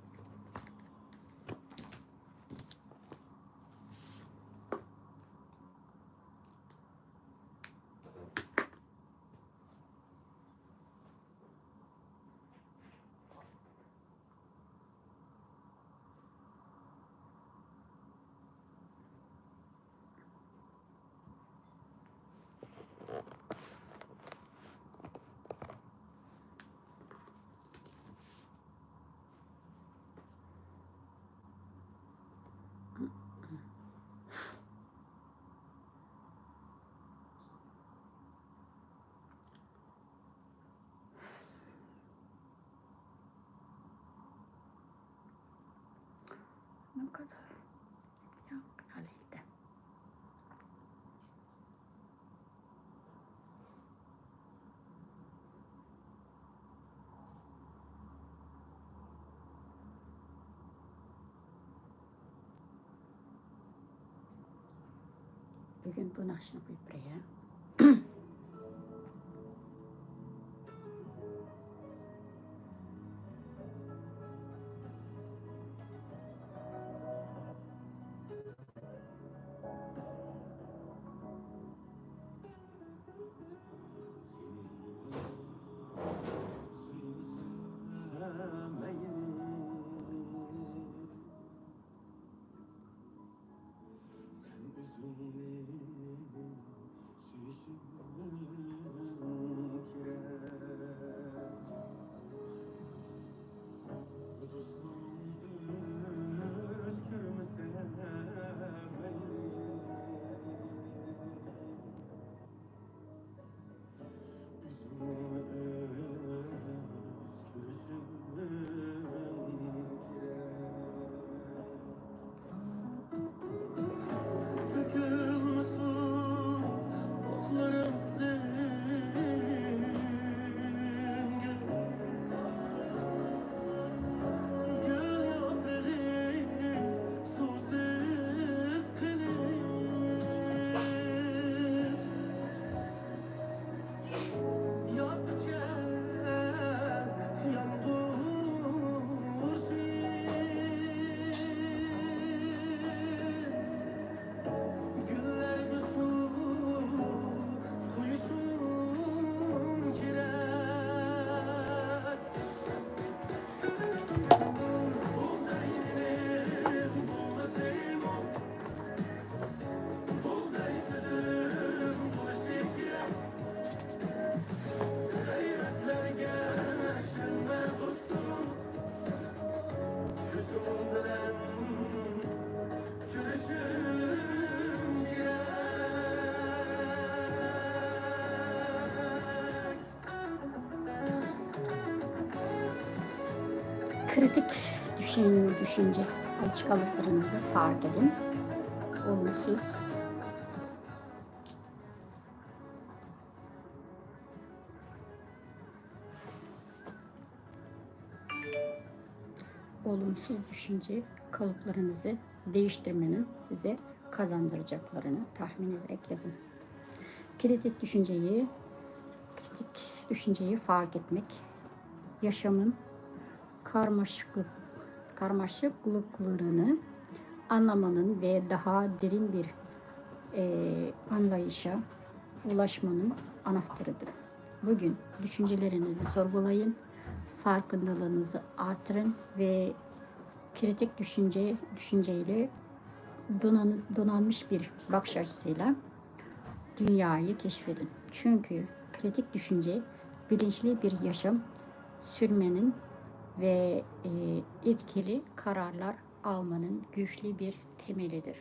Ne kadar? Ya, kalite. بۈگۈن بۇ ناخشىنى قويۇپ بېرەي، ھە؟ Kritik düşün, düşünce alışkanlıklarınızı fark edin. Olumsuz olumsuz düşünce kalıplarınızı değiştirmenin size kazandıracaklarını tahmin ederek yazın. Kritik düşünceyi, kritik düşünceyi fark etmek, yaşamın karmaşıklık, karmaşıklıklarını anlamanın ve daha derin bir, e, anlayışa ulaşmanın anahtarıdır. Bugün düşüncelerinizi sorgulayın, farkındalığınızı artırın ve kritik düşünce, düşünceyle donan-, donanmış bir bakış açısıyla dünyayı keşfedin. Çünkü kritik düşünce bilinçli bir yaşam sürmenin ve, e, etkili kararlar almanın güçlü bir temelidir.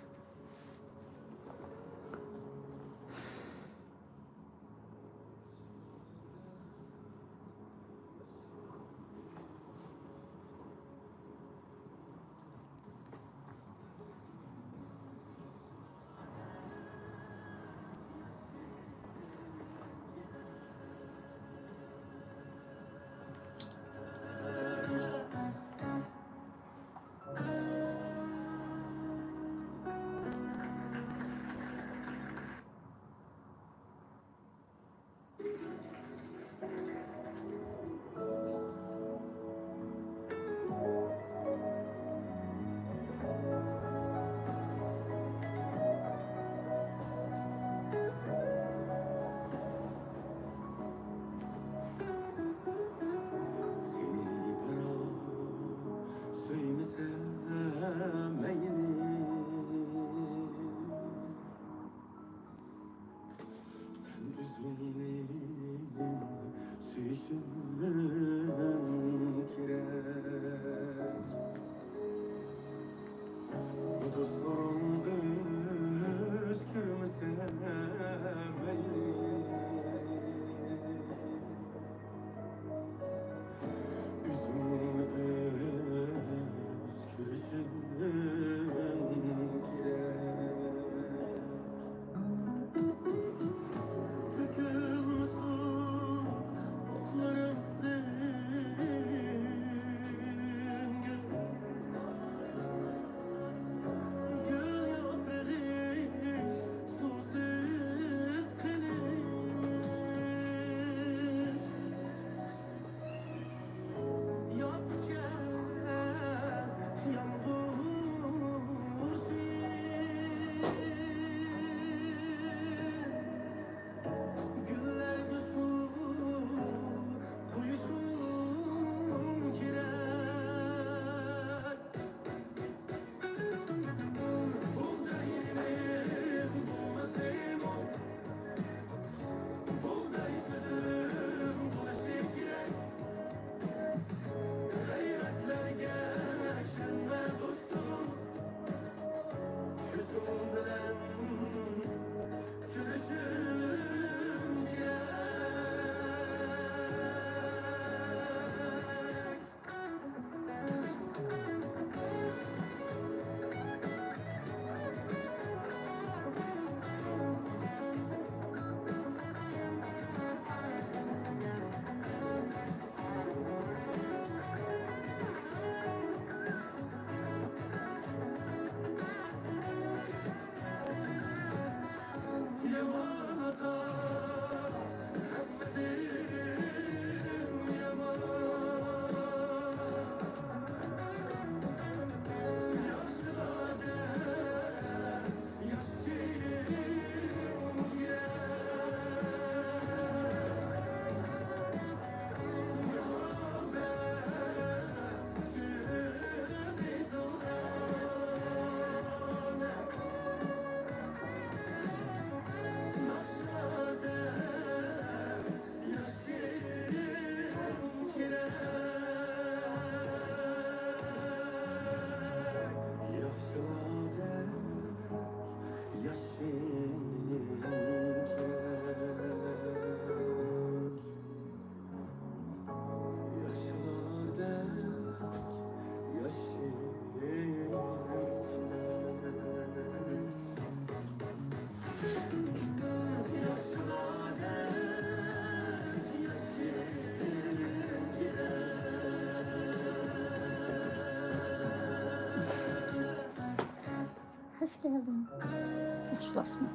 كەلدىم. ياخشى بولۇپسىزمۇ؟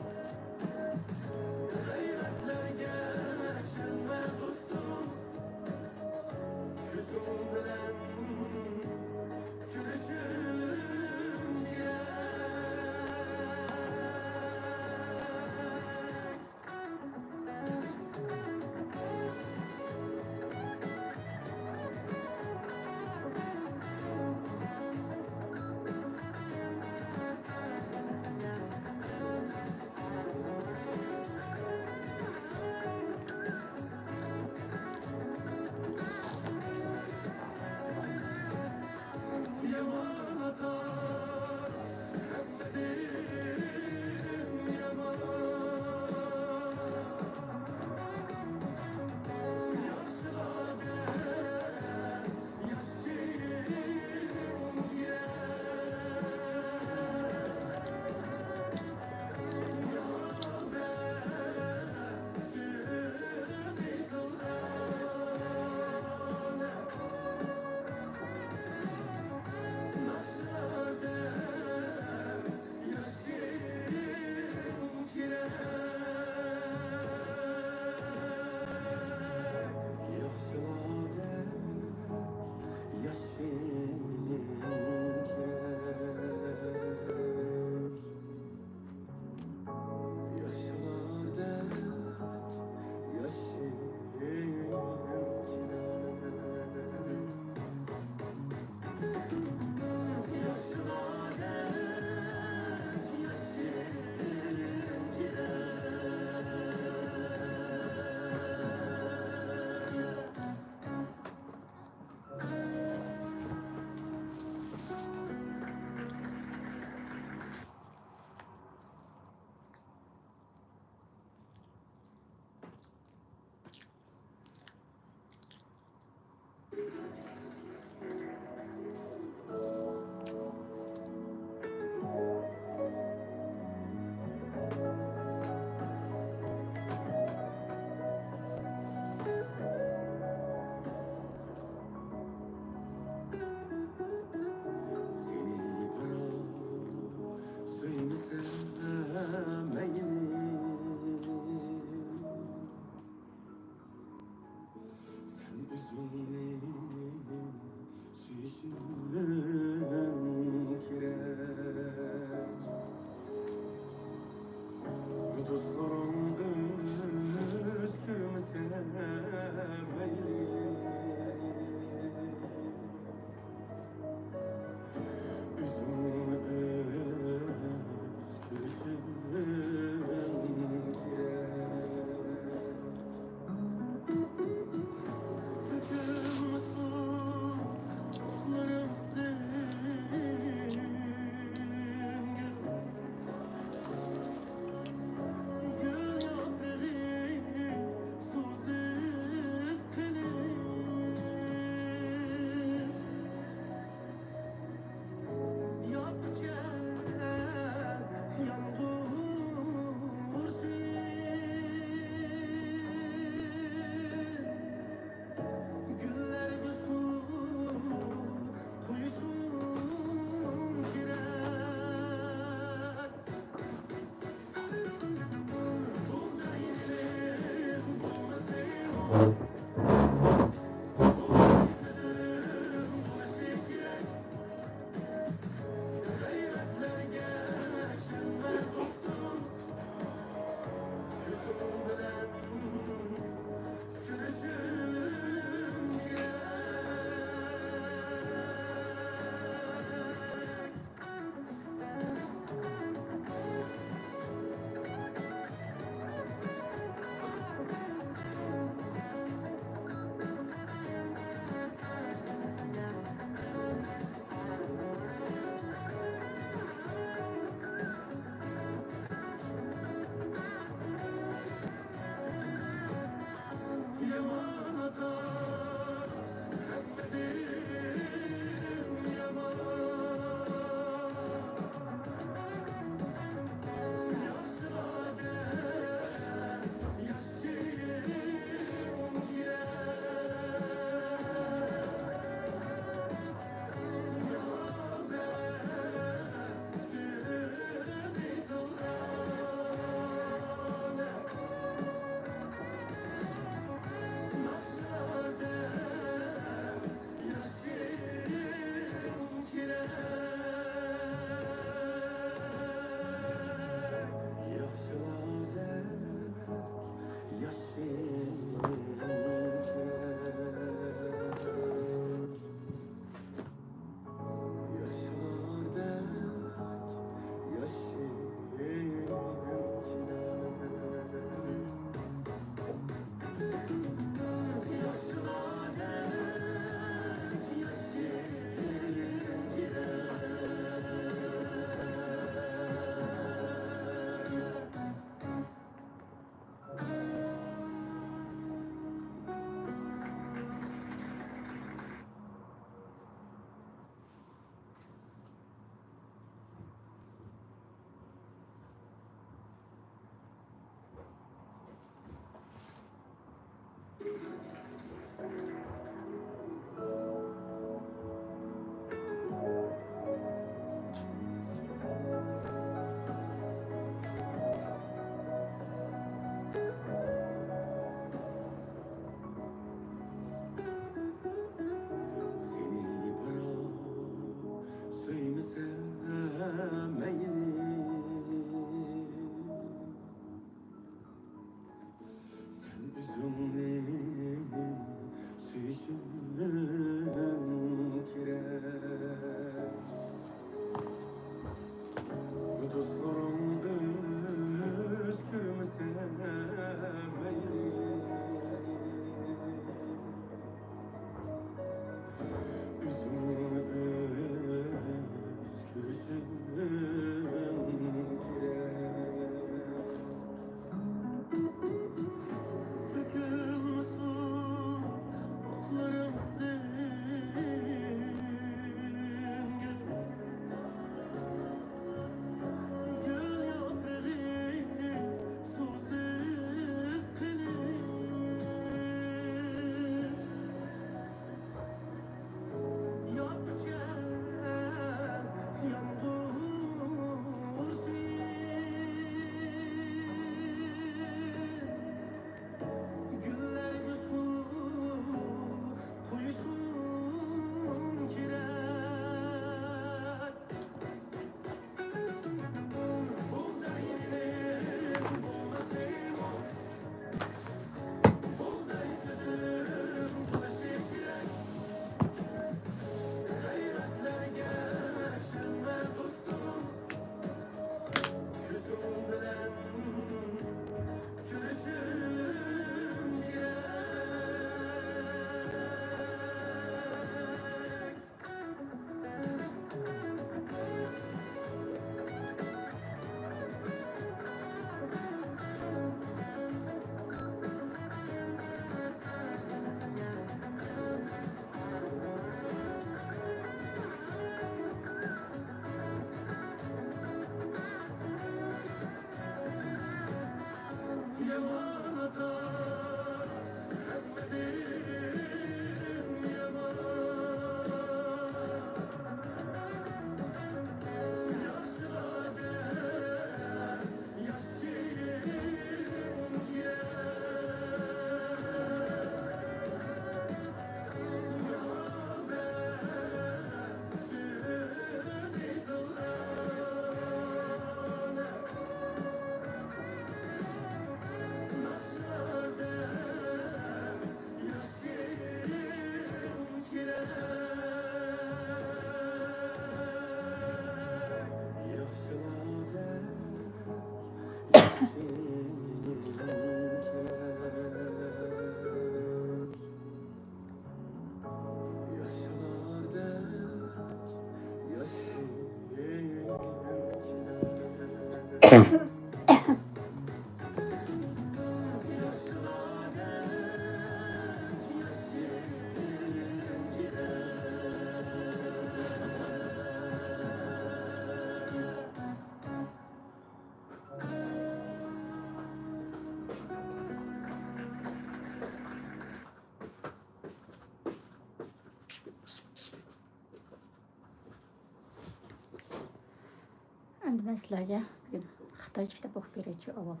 ئەمدى مەن سىلەرگە بۈگۈن خىتايچە كىتاب ئوقۇپ بېرەيچۇ ئاۋۋال.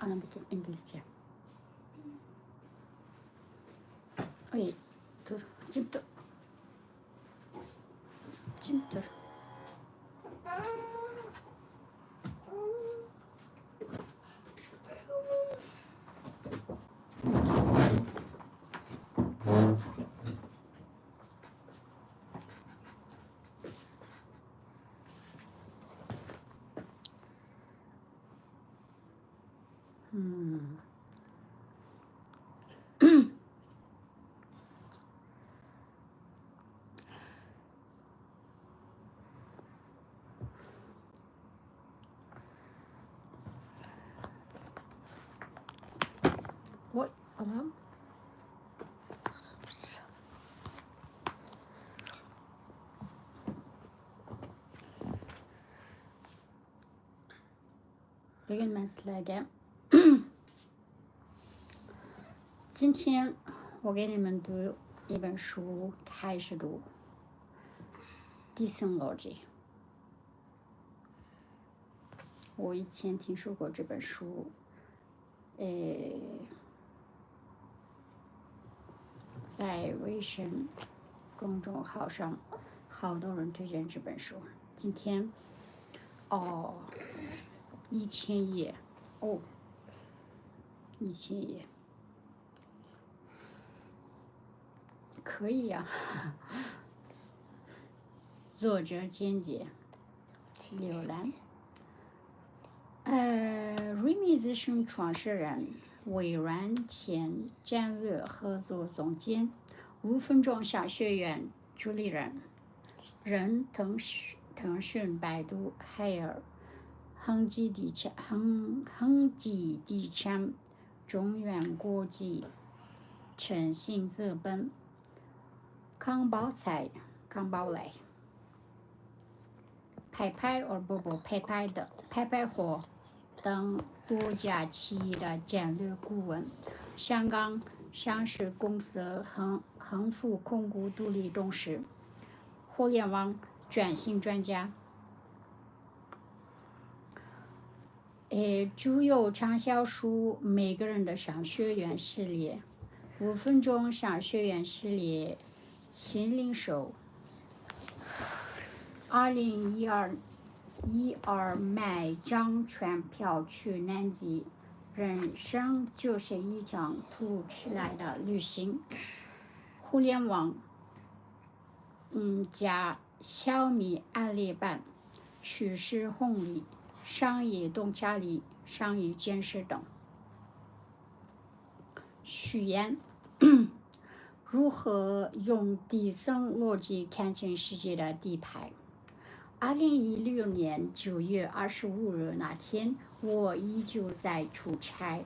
ئانامدىكى ئىنگلىزچە. ئەي، تۇر، جىم تۇر. جىم تۇر. ۋاي ئانام. بۈگۈن مەن سىلەرگە 今天我给你们读一本书，开始读《底层逻辑》。我以前听说过这本书，诶，在微信公众号上，好多人推荐这本书。今天，哦，一千页，哦，一千页，可以呀、作者简介，浏览。呃，Rimi Zheng 创始人，微软前战略合作总监，五分钟商学院主理人，人腾讯、腾讯、百度、海尔、恒基地产、恒、恒基地产、中原国际、诚信资本、康宝财、康宝莱。 拍拍 or 不不拍拍的拍拍货等多家企业的战略顾问，香港上市公司恒、恒富控股独立董事，互联网转型专家。诶，著有畅销书《每个人的商学院》系列、《五分钟商学院》系列、新零售、二零一二、一二买张船票去南极、人生就是一场突如其来的旅行、互联网 嗯，加小米、阿里办、趋势红利、商业洞察力、商业见识等。序言：如何用底层逻辑看清世界的底牌？二零一六年九月二十五日那天，我依旧在出差。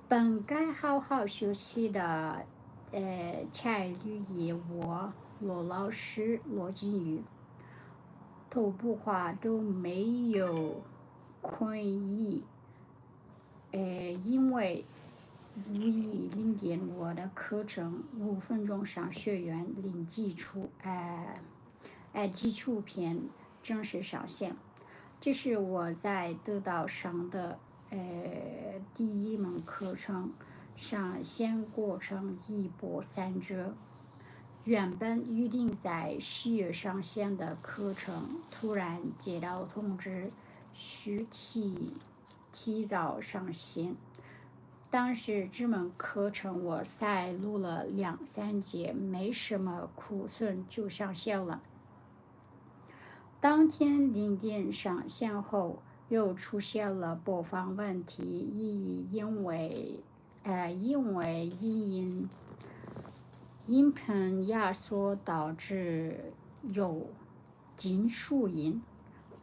本该好好休息的，呃，差旅也我、罗老师、罗金宇、头部话都没有困意，呃，因为无意零点我的课程五分钟商学院零基础，呃，呃，基础篇正式上线。这是我在得到上的 呃，第一门课程，上线过程一波三折。原本预定在十月上线的课程，突然接到通知，需提、提早上线。当时这门课程我才录了两三节，没什么库存就上线了。 当天零点上线后，又出现了播放问题，因为，呃，因为音音，音频压缩导致有金属音。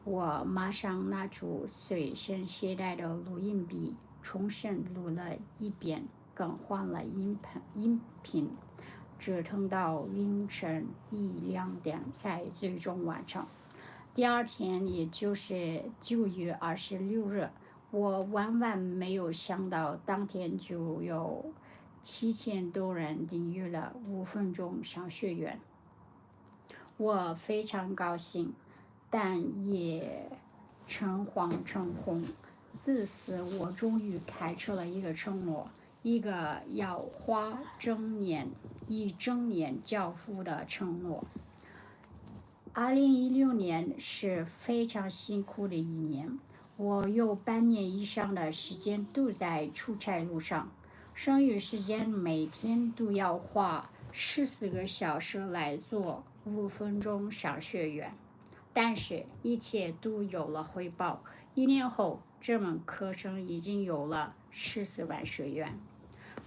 我马上拿出随身携带的录音笔，重新录了一遍，更换了音频，音频，只听到凌晨一两点才最终完成。第二天，也就是九月二十六日，我万万没有想到，当天就有七千多人订阅了五分钟商学院。我非常高兴，但也诚惶诚恐。自此，我终于开出了一个承诺，一个要花整年、一整年交付的承诺。二零一六年是非常辛苦的一年，我有半年以上的时间都在出差路上，剩余时间每天都要花十四个小时来做五分钟商学院。但是一切都有了回报。一年后，这门课程已经有了十四万学员。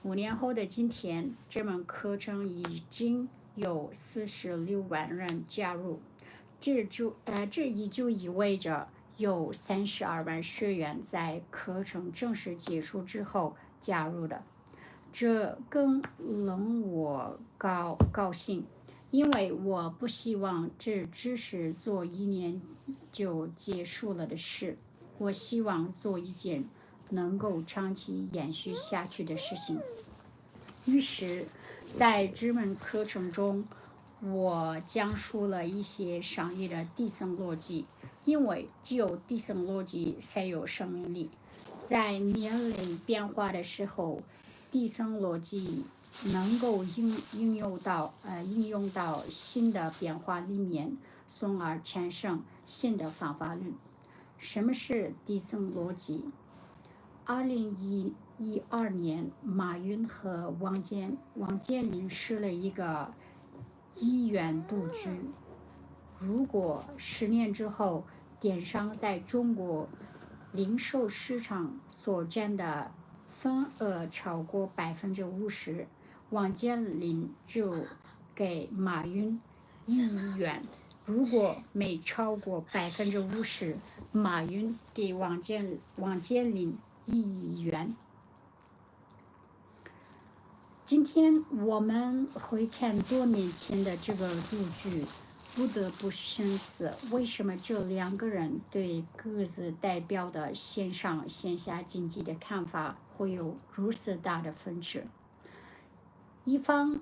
五年后的今天，这门课程已经有四十六万人加入。这就呃，这也就意味着有三十二万学员在课程正式结束之后加入的。这更令我高高兴，因为我不希望这只是做一年就结束了的事，我希望做一件能够长期延续下去的事情。于是，在这门课程中，我讲述了一些商业的底层逻辑，因为只有底层逻辑才有生命力。在面临变化的时候，底层逻辑能够应应用到呃应用到新的变化里面，从而产生新的方法论。什么是底层逻辑？二零一二年，马云和王健王健林设了一个一元赌局。如果十年之后，电商在中国零售市场所占的份额超过百分之五十，王健林就给马云一亿元。如果没超过百分之五十，马云给王健王健林一亿元。今天我们回看多年前的这个赌局，不得不深思，为什么这两个人对各自代表的线上线下经济的看法会有如此大的分歧？一方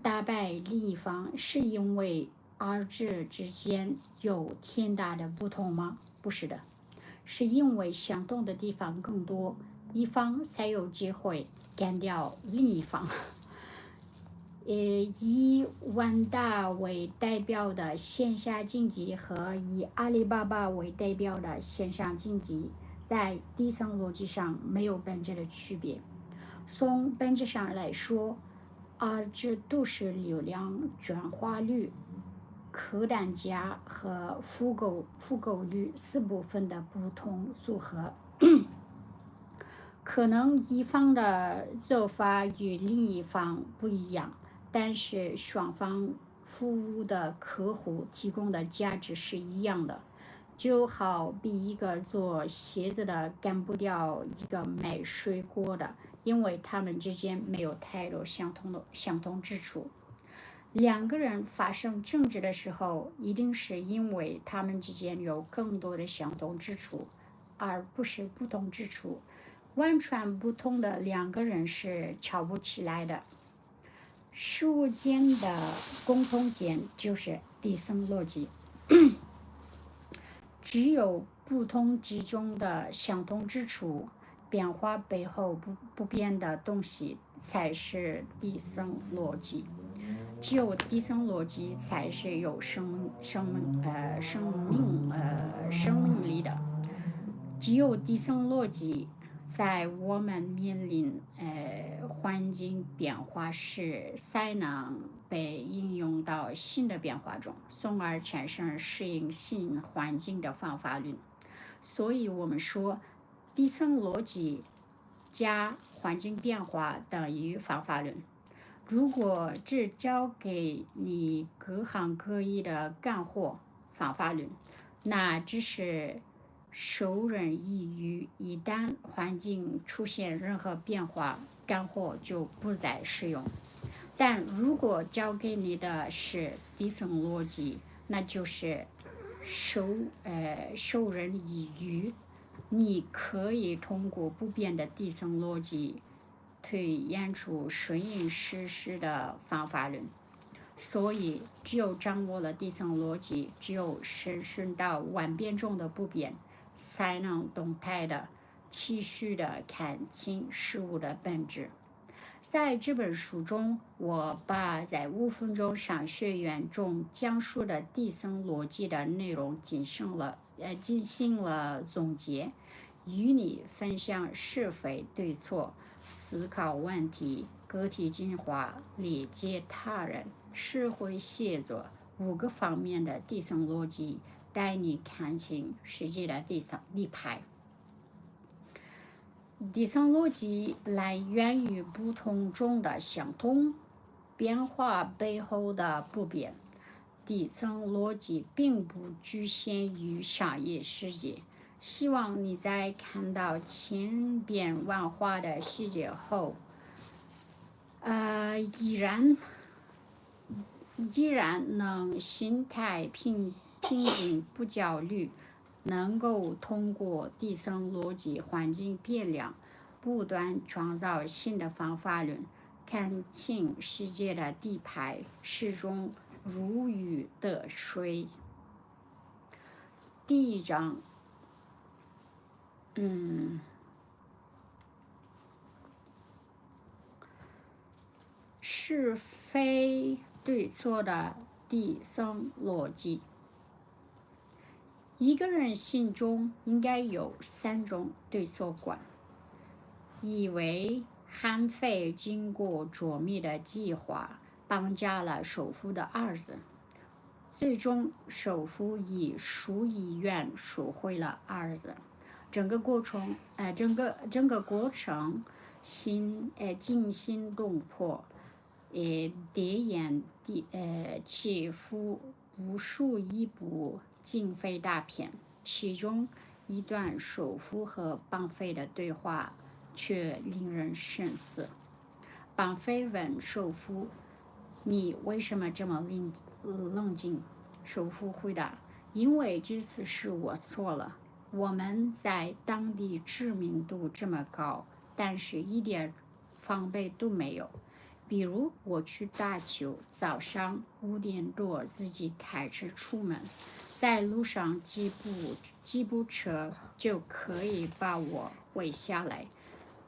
打败另一方，是因为二者之间有天大的不同吗？不是的，是因为相同的地方更多，一方才有机会干掉另一方。呃，以万达为代表的线下经济和以阿里巴巴为代表的线上经济，在底层逻辑上没有本质的区别。从本质上来说，二者都是流量转化率、客单价和复购复购率四部分的不同组合。可能一方的做法与另一方不一样，但是双方服务的客户提供的价值是一样的。就好比一个做鞋子的干不掉一个卖水果的，因为他们之间没有太多相同的相同之处。两个人发生争执的时候，一定是因为他们之间有更多的相同之处，而不是不同之处。完全不同的两个人是吵不起来的。事物间的共同点就是底层逻辑。只有不同之中的相同之处，变化背后不不变的东西，才是底层逻辑。只有底层逻辑才是有生生呃生命呃生命力的。只有底层逻辑，在我们面临呃环境变化时，才能被应用到新的变化中，从而产生适应新环境的方法论。所以我们说，底层逻辑加环境变化等于方法论。如果只教给你各行各业的干货，方法论，那只是授人以鱼，一旦环境出现任何变化，干货就不再适用。但如果教给你的是底层逻辑，那就是授呃授人以鱼，你可以通过不变的底层逻辑推演出顺应时势的方法论。所以，只有掌握了底层逻辑，只有深深到万变中的不变，才能动态的、持续的看清事物的本质。在这本书中，我把在五分钟商学院中讲述的底层逻辑的内容进行了呃进行了总结，与你分享是非对错、思考问题、个体进化、理解他人、社会协作五个方面的底层逻辑，带你看清世界的底层底牌。底层逻辑来源于不同中的相同，变化背后的不变。底层逻辑并不局限于商业世界。希望你在看到千变万化的世界后，呃，依然依然能心态平平静，不焦虑，能够通过底层逻辑、环境变量，不断创造新的方法论，看清世界的底牌，始终如鱼得水。第一章，嗯，是非对错的底层逻辑。一个人心中应该有三种对错观：一为韩非经过周密的计划，绑架了首富的儿子，最终首富以数亿元赎回了儿子。整个过程，呃，整个整个过程，心呃惊心动魄，呃跌宕的呃起伏，无数亿步经费大片。其中一段首富和绑匪的对话却令人深思。绑匪问首富：「你为什么这么冷冷静？」首富回答：「因为这次是我错了。我们在当地知名度这么高，但是一点防备都没有。比如我去打球，早上五点多自己开车出门，在路上几部几部车就可以把我围下来，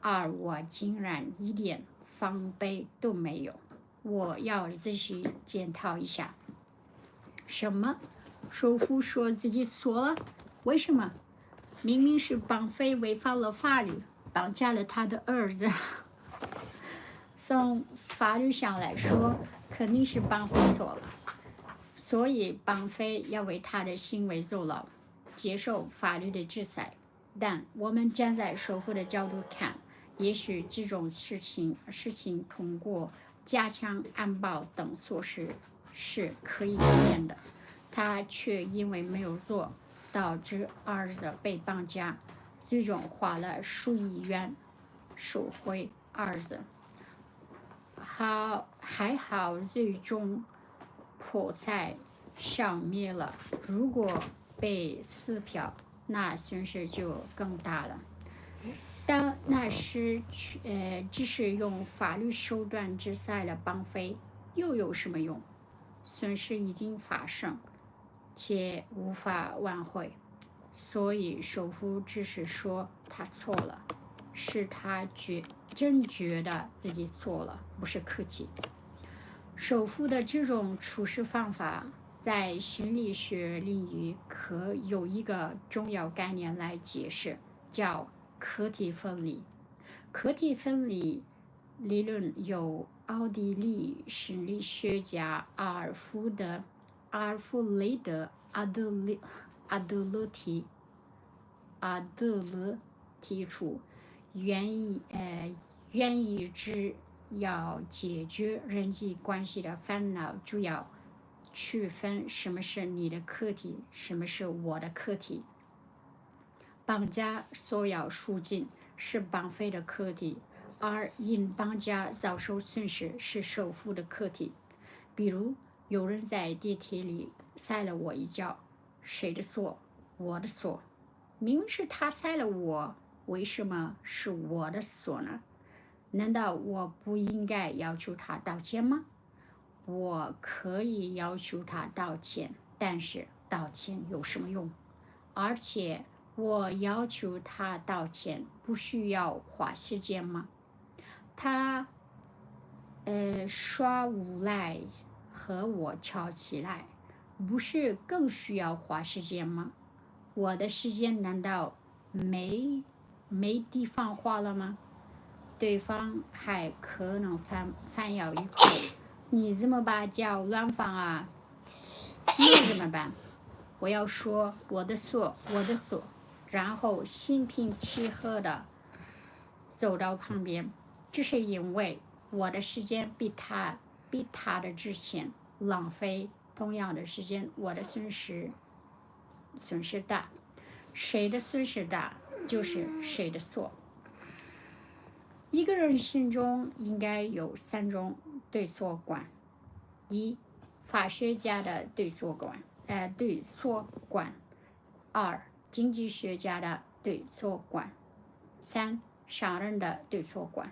而我竟然一点防备都没有。我要仔细检讨一下。」什么？首富说自己错了？为什么？明明是绑匪违反了法律，绑架了他的儿子。从法律上来说，肯定是绑匪错了，所以绑匪要为他的行为坐牢，接受法律的制裁。但我们站在首富的角度看，也许这种事情事情通过加强安保等措施是可以避免的，他却因为没有做，导致儿子被绑架，最终花了数亿元赎回儿子。好，还好最终破财消灭了，如果被撕票，那损失就更大了。但那时去呃，只是用法律手段制裁了绑匪，又有什么用？损失已经发生，且无法挽回。所以首富只是说他错了，是他觉真觉得自己错了，不是客气。首富的这种处事方法，在心理学领域可有一个重要概念来解释，叫客体分离。客体分离理论由奥地利心理学家阿尔弗德阿尔弗雷德阿德勒阿德勒提阿德勒提出，原因呃原因只要解决人际关系的烦恼，就要区分什么是你的课题，什么是我的课题。绑架索要赎金是绑匪的课题，而硬绑架遭受损失是首富的课题。比如，有人在地铁里摔了我一跤，谁的错？我的错。明明是他摔了我，为什么是我的错呢？难道我不应该要求他道歉吗？我可以要求他道歉，但是道歉有什么用？而且我要求他道歉不需要花时间吗？他，呃，刷无赖和我吵起来，不是更需要花时间吗？我的时间难道没没地方花了吗？对方还可能反反咬一口，你怎么把脚乱放啊？那怎么办？我要说我的错，我的错，然后心平气和的走到旁边，这是因为我的时间比他比他的值钱，浪费同样的时间，我的损失损失大。谁的损失大，就是谁的错。一个人心中应该有三种对错观：一、法学家的对错观，呃，对错观；二、经济学家的对错观；三、商人的对错观。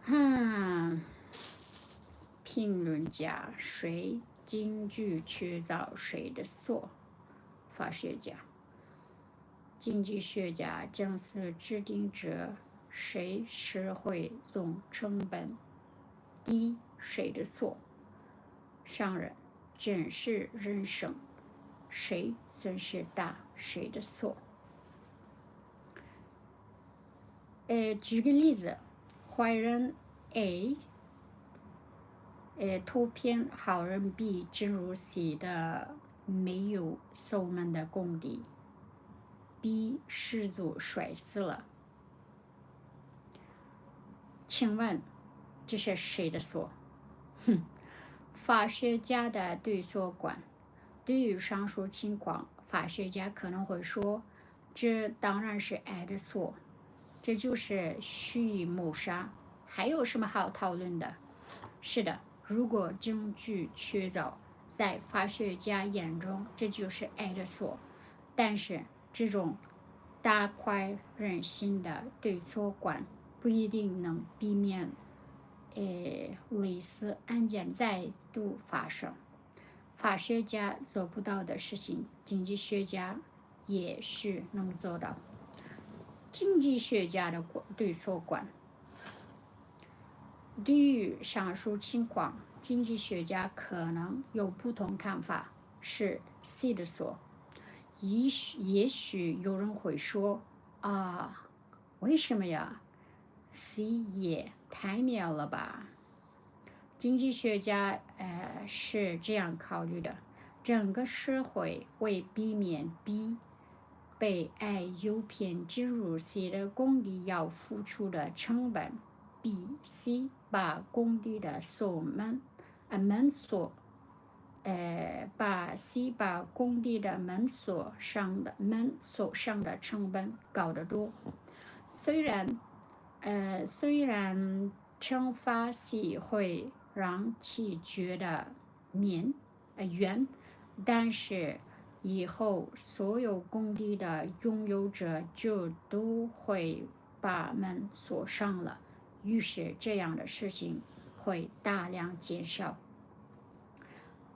嗯，评论家谁经济学家谁的错？法学家。经济学家将是制定者谁社会总成本低谁的错？商人，真实人生，谁损失大谁的错？呃，举个例子，坏人 A，呃，偷骗好人 B 进入 C 的没有锁门的工地，B 失足摔死了。请问这是谁的错？哼，法学家的对错观。对于上述情况，法学家可能会说，这当然是 A 的错，这就是蓄意谋杀，还有什么好讨论的？是的，如果证据确凿，在法学家眼中，这就是 A 的错。但是这种大快人心的对错观不一定能避免，诶，类似案件再度发生。法学家做不到的事情，经济学家也许能做到。经济学家的对错观。对于上述情况，经济学家可能有不同看法，是 C 的错。也许也许有人会说，啊，为什么呀？C 也太妙了吧！经济学家呃是这样考虑的：整个社会为避免 B 被 A 诱骗进入 C 的工地要付出的成本，比 C 把工地的锁门，呃门锁，呃把 C 把工地的门锁上的门锁上的成本高得多。虽然，呃虽然 惩罚 C 会让其觉得面，呃，冤，但是以后所有工地的拥有者就都会把门锁上了，于是这样的事情会大量减少。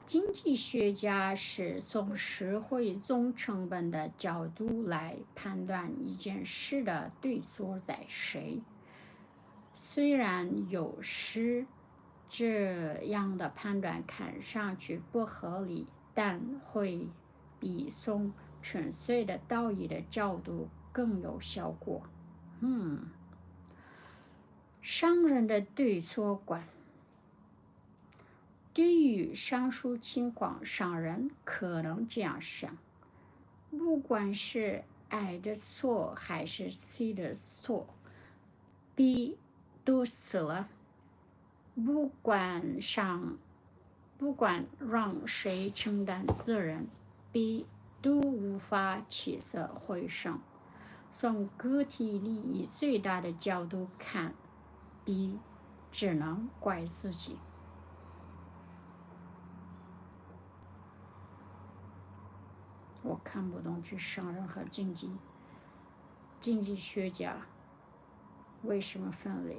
经济学家是从社会总成本的角度来判断一件事的对错在谁。虽然有时这样的判断看上去不合理，但会比从纯粹的道义的角度更有效果。嗯，商人的对错观。对于上述情况，商人可能这样想：不管是 A 的错还是 C 的错，B 都死了。不管上不管让谁称赞世人，必都无法起死回生。从个体利益最大的角度看，必只能怪自己。我看不懂这商人和经济经济学家为什么分裂。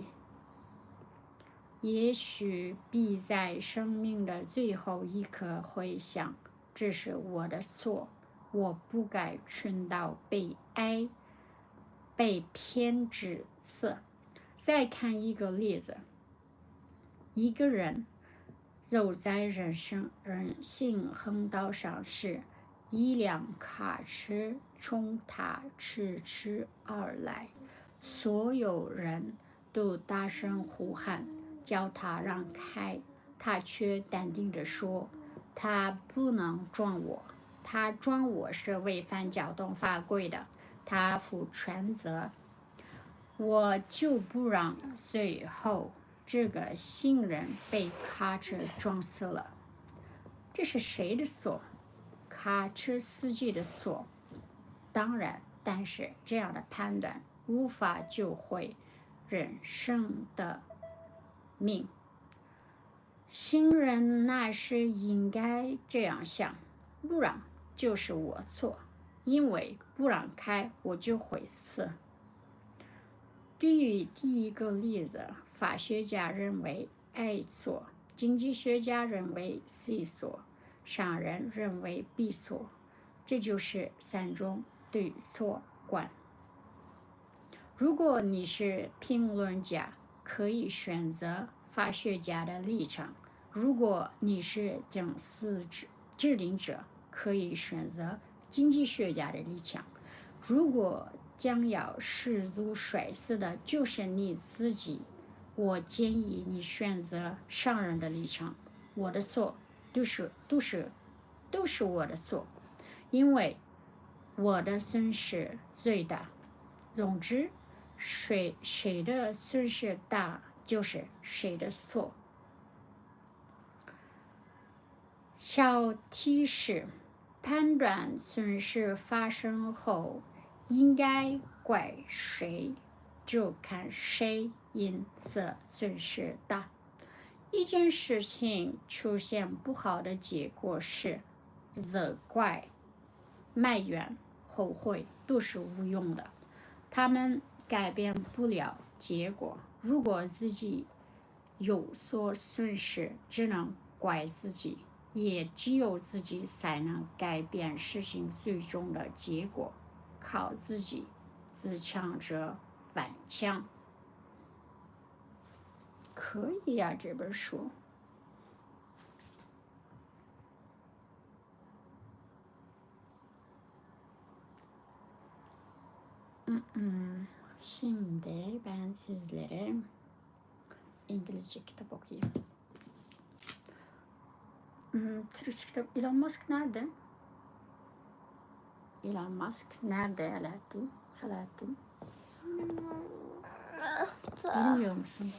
也许必在生命的最后一刻回想，这是我的错，我不该沉到悲哀、被偏执刺。再看一个例子，一个人走在人生人性横道上时，一辆卡车冲他疾驰而来，所有人都大声呼喊，叫他让开，他却淡定地说：“他不能撞我，他撞我是违反交通法规的，他负全责。”我就不让最后这个行人被卡车撞死了。这是谁的错？卡车司机的错。当然，但是这样的判断无法救回人生的命。行人那时应该这样想：不让就是我错，因为不让开，我就会死。对于第一个例子，法学家认为A错，经济学家认为C错，商人认为B错，这就是三种对错观。如果你是评论家，可以选择法学家的立场；如果你是政治制定者，可以选择经济学家的立场。如果将要失足摔死的就是你自己，我建议你选择商人的立场。我的错，都是都是都是我的错，因为我的损失最大。总之，谁谁的损失大，就是谁的错。小提示：判断损失发生后应该怪谁，就看谁因此损失大。一件事情出现不好的结果时，责怪、埋怨、后悔都是无用的，他们改变不了结果。如果自己有所损失，只能怪自己，也只有自己才能改变事情最终的结果，靠自己，自强者万强。可以呀，这本书。 Şimdi ben sizlere İngilizce kitap okuyayım. Hmm, Türkçe kitap. Elon Musk nerede? Elon Musk nerede, Alaaddin? Salahattin? Bilmiyor musun?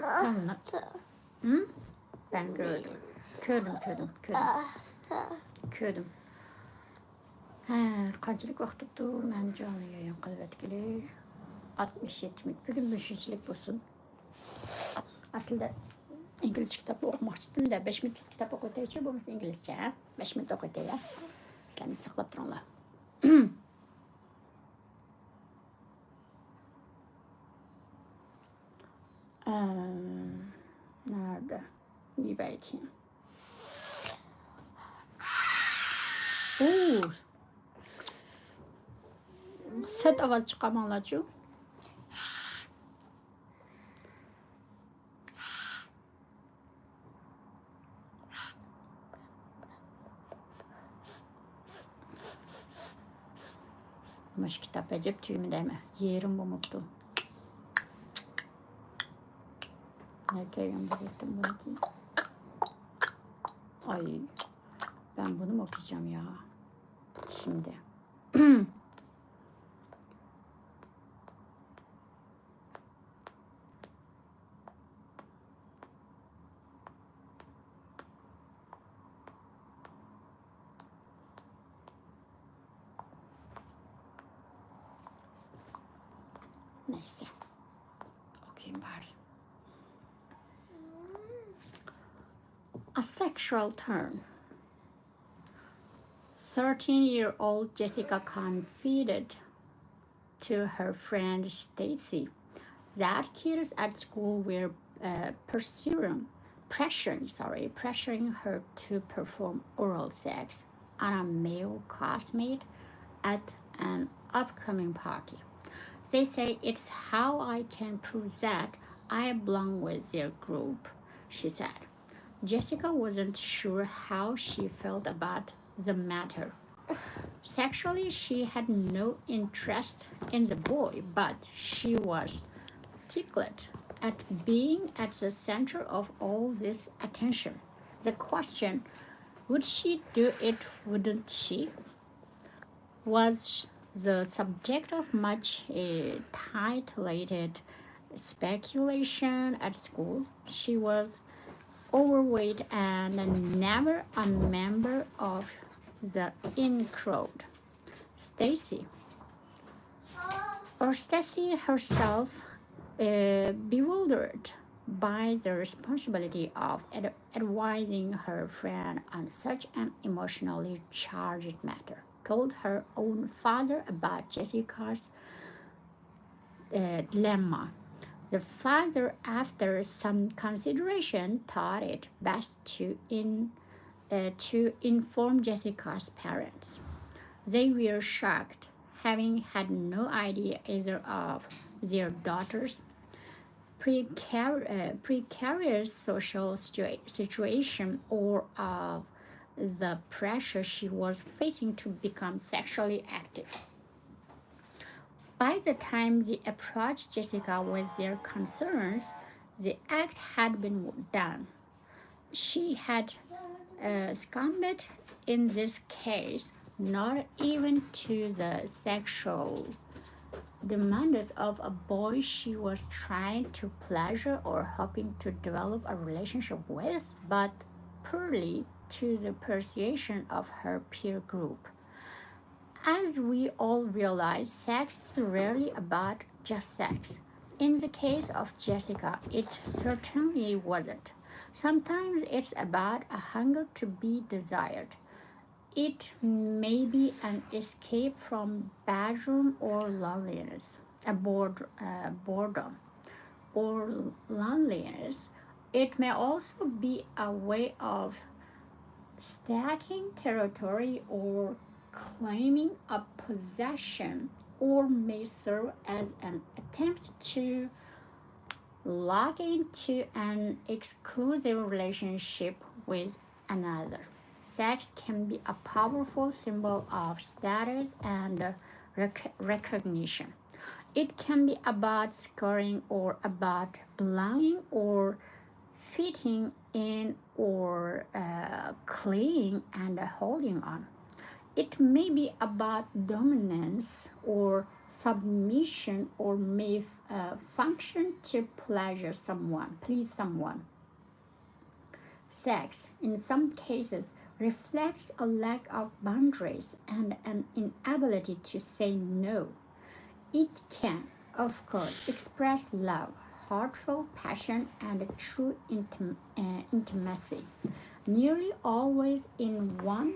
Anlat. Hı? Ben gördüm. Gördüm, gördüm, gördüm. Gördüm. ھە، قانچىلىك ۋاقىت بوپتۇ مەن جانلى يايىن قىلىۋەتكىلى؟ ئاتمىش يەتتە مىنۇت. بۈگۈن مۇشۇنچىلىك بولسۇن. ئەسلىدە ئىنگلىزچە كىتاب ئوقۇماقچىدىم دە، بەش مىنۇتلۇق كىتاب ئوقۇۋېتەيچۇ، بولمىسا ئىنگلىزچە، ھە؟ بەش مىنۇت ئوقۇۋېتەي، ھە؟ سىلەر مېنى ساقلاپ تۇرۇڭلار. ئەم، نەدە؟ نېمە ئېيتىم؟ ئۇ. سەت ئاۋاز چىقارماڭلارچۇ. مانا شۇ كىتاب ئەجەب تۈگىمىدى ھەمە، يېرىم بولماپتۇ. نەگە كەلگەن بۇ قېتىم بۇنىڭكى؟ ئاي، مەن بۇنىمۇ ئوقۇيجام يا. شىمدى. نەيسە. ئوكەي، بار. A sexual turn. Thirteen-year-old Jessica confided to her friend Stacy that kids at school were uh, pressuring, pressuring, sorry, pressuring her to perform oral sex on a male classmate at an upcoming party. They say it's how I can prove that I belong with their group, she said. Jessica wasn't sure how she felt about the matter. Sexually, she had no interest in the boy, but she was tickled at being at the center of all this attention. The question, would she do it, wouldn't she, was the subject of much uh, titillated speculation at school. She was overweight and never a member of the in crowd. Stacy, or Stacy herself, uh, bewildered by the responsibility of ad- advising her friend on such an emotionally charged matter, told her own father about Jessica's uh, dilemma. The father, after some consideration, thought it best to in uh, to inform Jessica's parents. They were shocked, having had no idea either of their daughter's precar- uh, precarious social situa- situation or of the pressure she was facing to become sexually active. By the time they approached Jessica with their concerns, the act had been done. She had uh, succumbed in this case, not even to the sexual demands of a boy she was trying to pleasure or hoping to develop a relationship with, but purely to the persuasion of her peer group. As we all realize, sex is rarely about just sex. In the case of Jessica, it certainly wasn't. Sometimes it's about a hunger to be desired. It may be an escape from bedroom or loneliness, a bored, uh, boredom, or loneliness. It may also be a way of staking territory or claiming a possession, or may serve as an attempt to lock into an exclusive relationship with another. Sex can be a powerful symbol of status and rec- recognition. It can be about securing or about belonging or fitting in or uh, clinging and holding on. It may be about dominance or submission or may uh, function to pleasure someone, please someone. Sex, in some cases, reflects a lack of boundaries and an inability to say no. It can, of course, express love, heartfelt passion, and true intim- uh, intimacy. Nearly always in one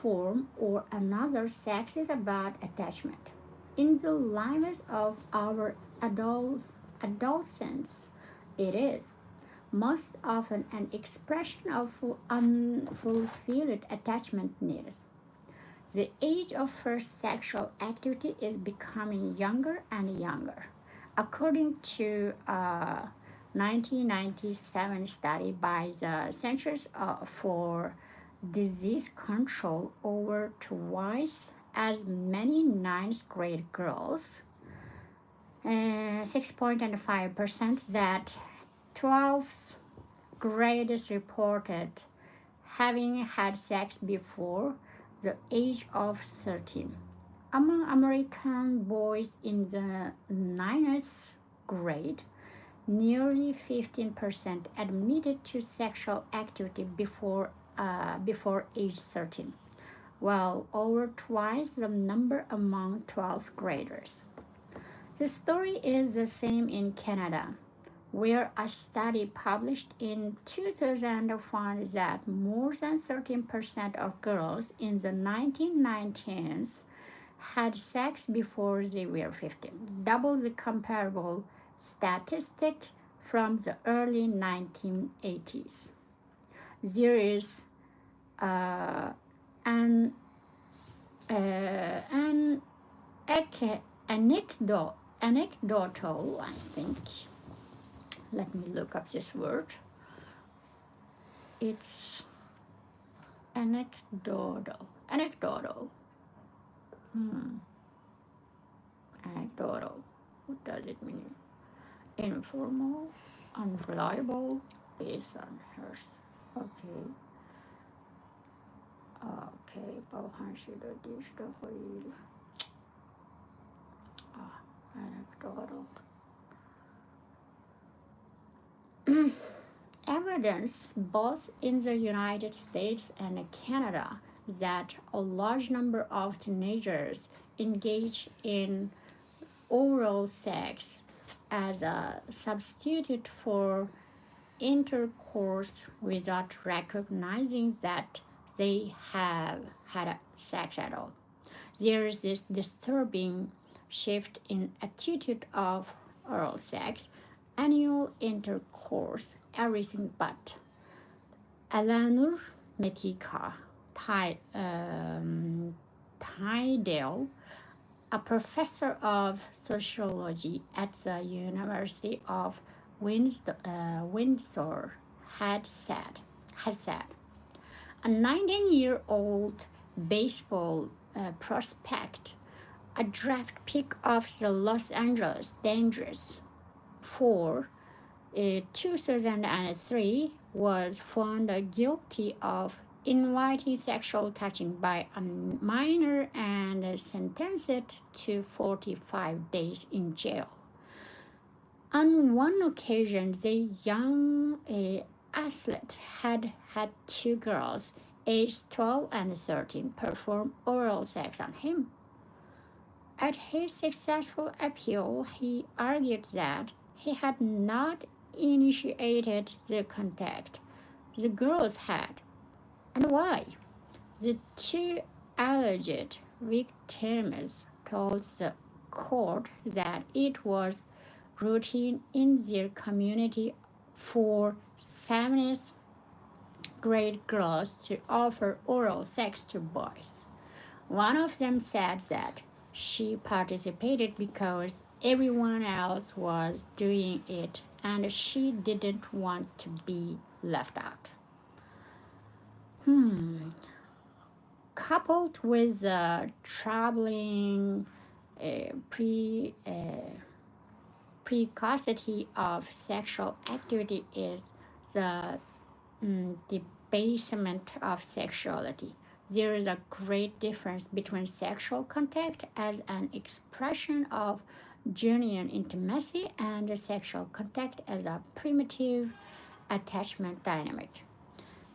form or another, sex is about attachment. In the lives of our adult, adolescents, it is most often an expression of unfulfilled attachment needs. The age of first sexual activity is becoming younger and younger. According to a nineteen ninety-seven study by the Centers uh, for Disease Control, over twice as many ninth grade girls, uh, six point five percent, that twelfth graders reported having had sex before the age of thirteen. Among American boys in the ninth grade, nearly fifteen percent admitted to sexual activity before, uh, before age thirteen, while over twice the number among twelfth graders. The story is the same in Canada, where a study published in two thousand found that more than thirteen percent of girls in the nineteen nineties had sex before they were fifteen, double the comparable statistic from the early nineteen eighties. There is uh, an uh, an anecdotal, I think. Let me look up this word. It's anecdotal. Anecdotal. Hmm. Anecdotal. What does it mean? Informal, unreliable, based on hearsay. Okay. Okay, 包含许多历史的回忆。啊，anecdotal. Evidence both in the United States and Canada that a large number of teenagers engage in oral sex as a substitute for intercourse without recognizing that they have had sex at all. There is this disturbing shift in attitude of oral sex, anal intercourse, everything but. Eleanor Metika, Ty, um, Tydell, a professor of sociology at the University of Windsor, uh, Windsor, had said, has said, a nineteen-year-old baseball uh, prospect, a draft pick of the Los Angeles Dodgers for uh, two thousand three, was found guilty of inviting sexual touching by a minor and sentenced to forty-five days in jail. On one occasion, the young uh, athlete had had two girls, aged twelve and thirteen, perform oral sex on him. At his successful appeal, he argued that he had not initiated the contact. The girls had. And why? The two alleged victims told the court that it was routine in their community for seventh grade girls to offer oral sex to boys. One of them said that she participated because everyone else was doing it and she didn't want to be left out. Hmm. Coupled with the troubling uh, pre, uh, precocity of sexual activity is the mm, debasement of sexuality. There is a great difference between sexual contact as an expression of genuine intimacy and sexual contact as a primitive attachment dynamic.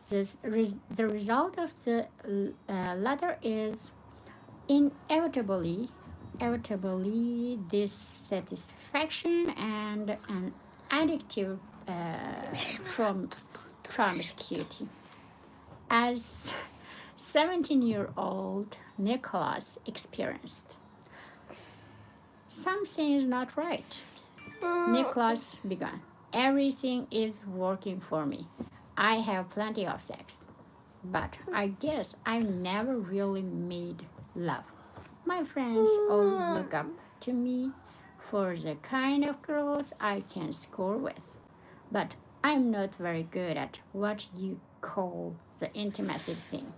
This res- the result of the uh, latter is inevitably, inevitably dissatisfaction and an addictive uh, prom- promiscuity. As seventeen-year-old Nicholas experienced, something is not right. Nicholas began. Everything is working for me. I have plenty of sex. But I guess I never really made love. My friends all look up to me for the kind of girls I can score with. But I'm not very good at what you call the intimacy thing.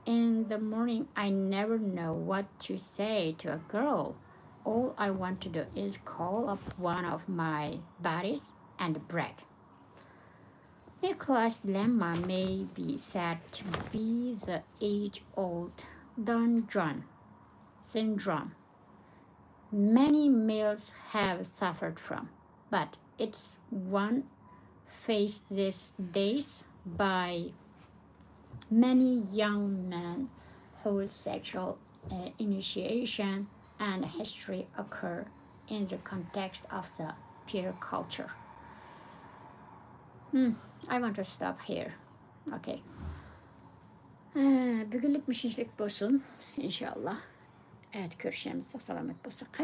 In the morning, I never know what to say to a girl. All I want to do is call up one of my buddies and brag. Nicholas' dilemma may be said to be the age-old Don Juan syndrome many males have suffered from, but it's one faced these days by many young men whose sexual uh, initiation and history occur in the context of the peer culture. Hmm, I want to stop here. Okay. بۈگۈنلۈك مۇشۇنچىلىك بولسۇن، ئىنشائاللا. ئەتە كۆرۈشەمىز، ساق سالامەت بولساق.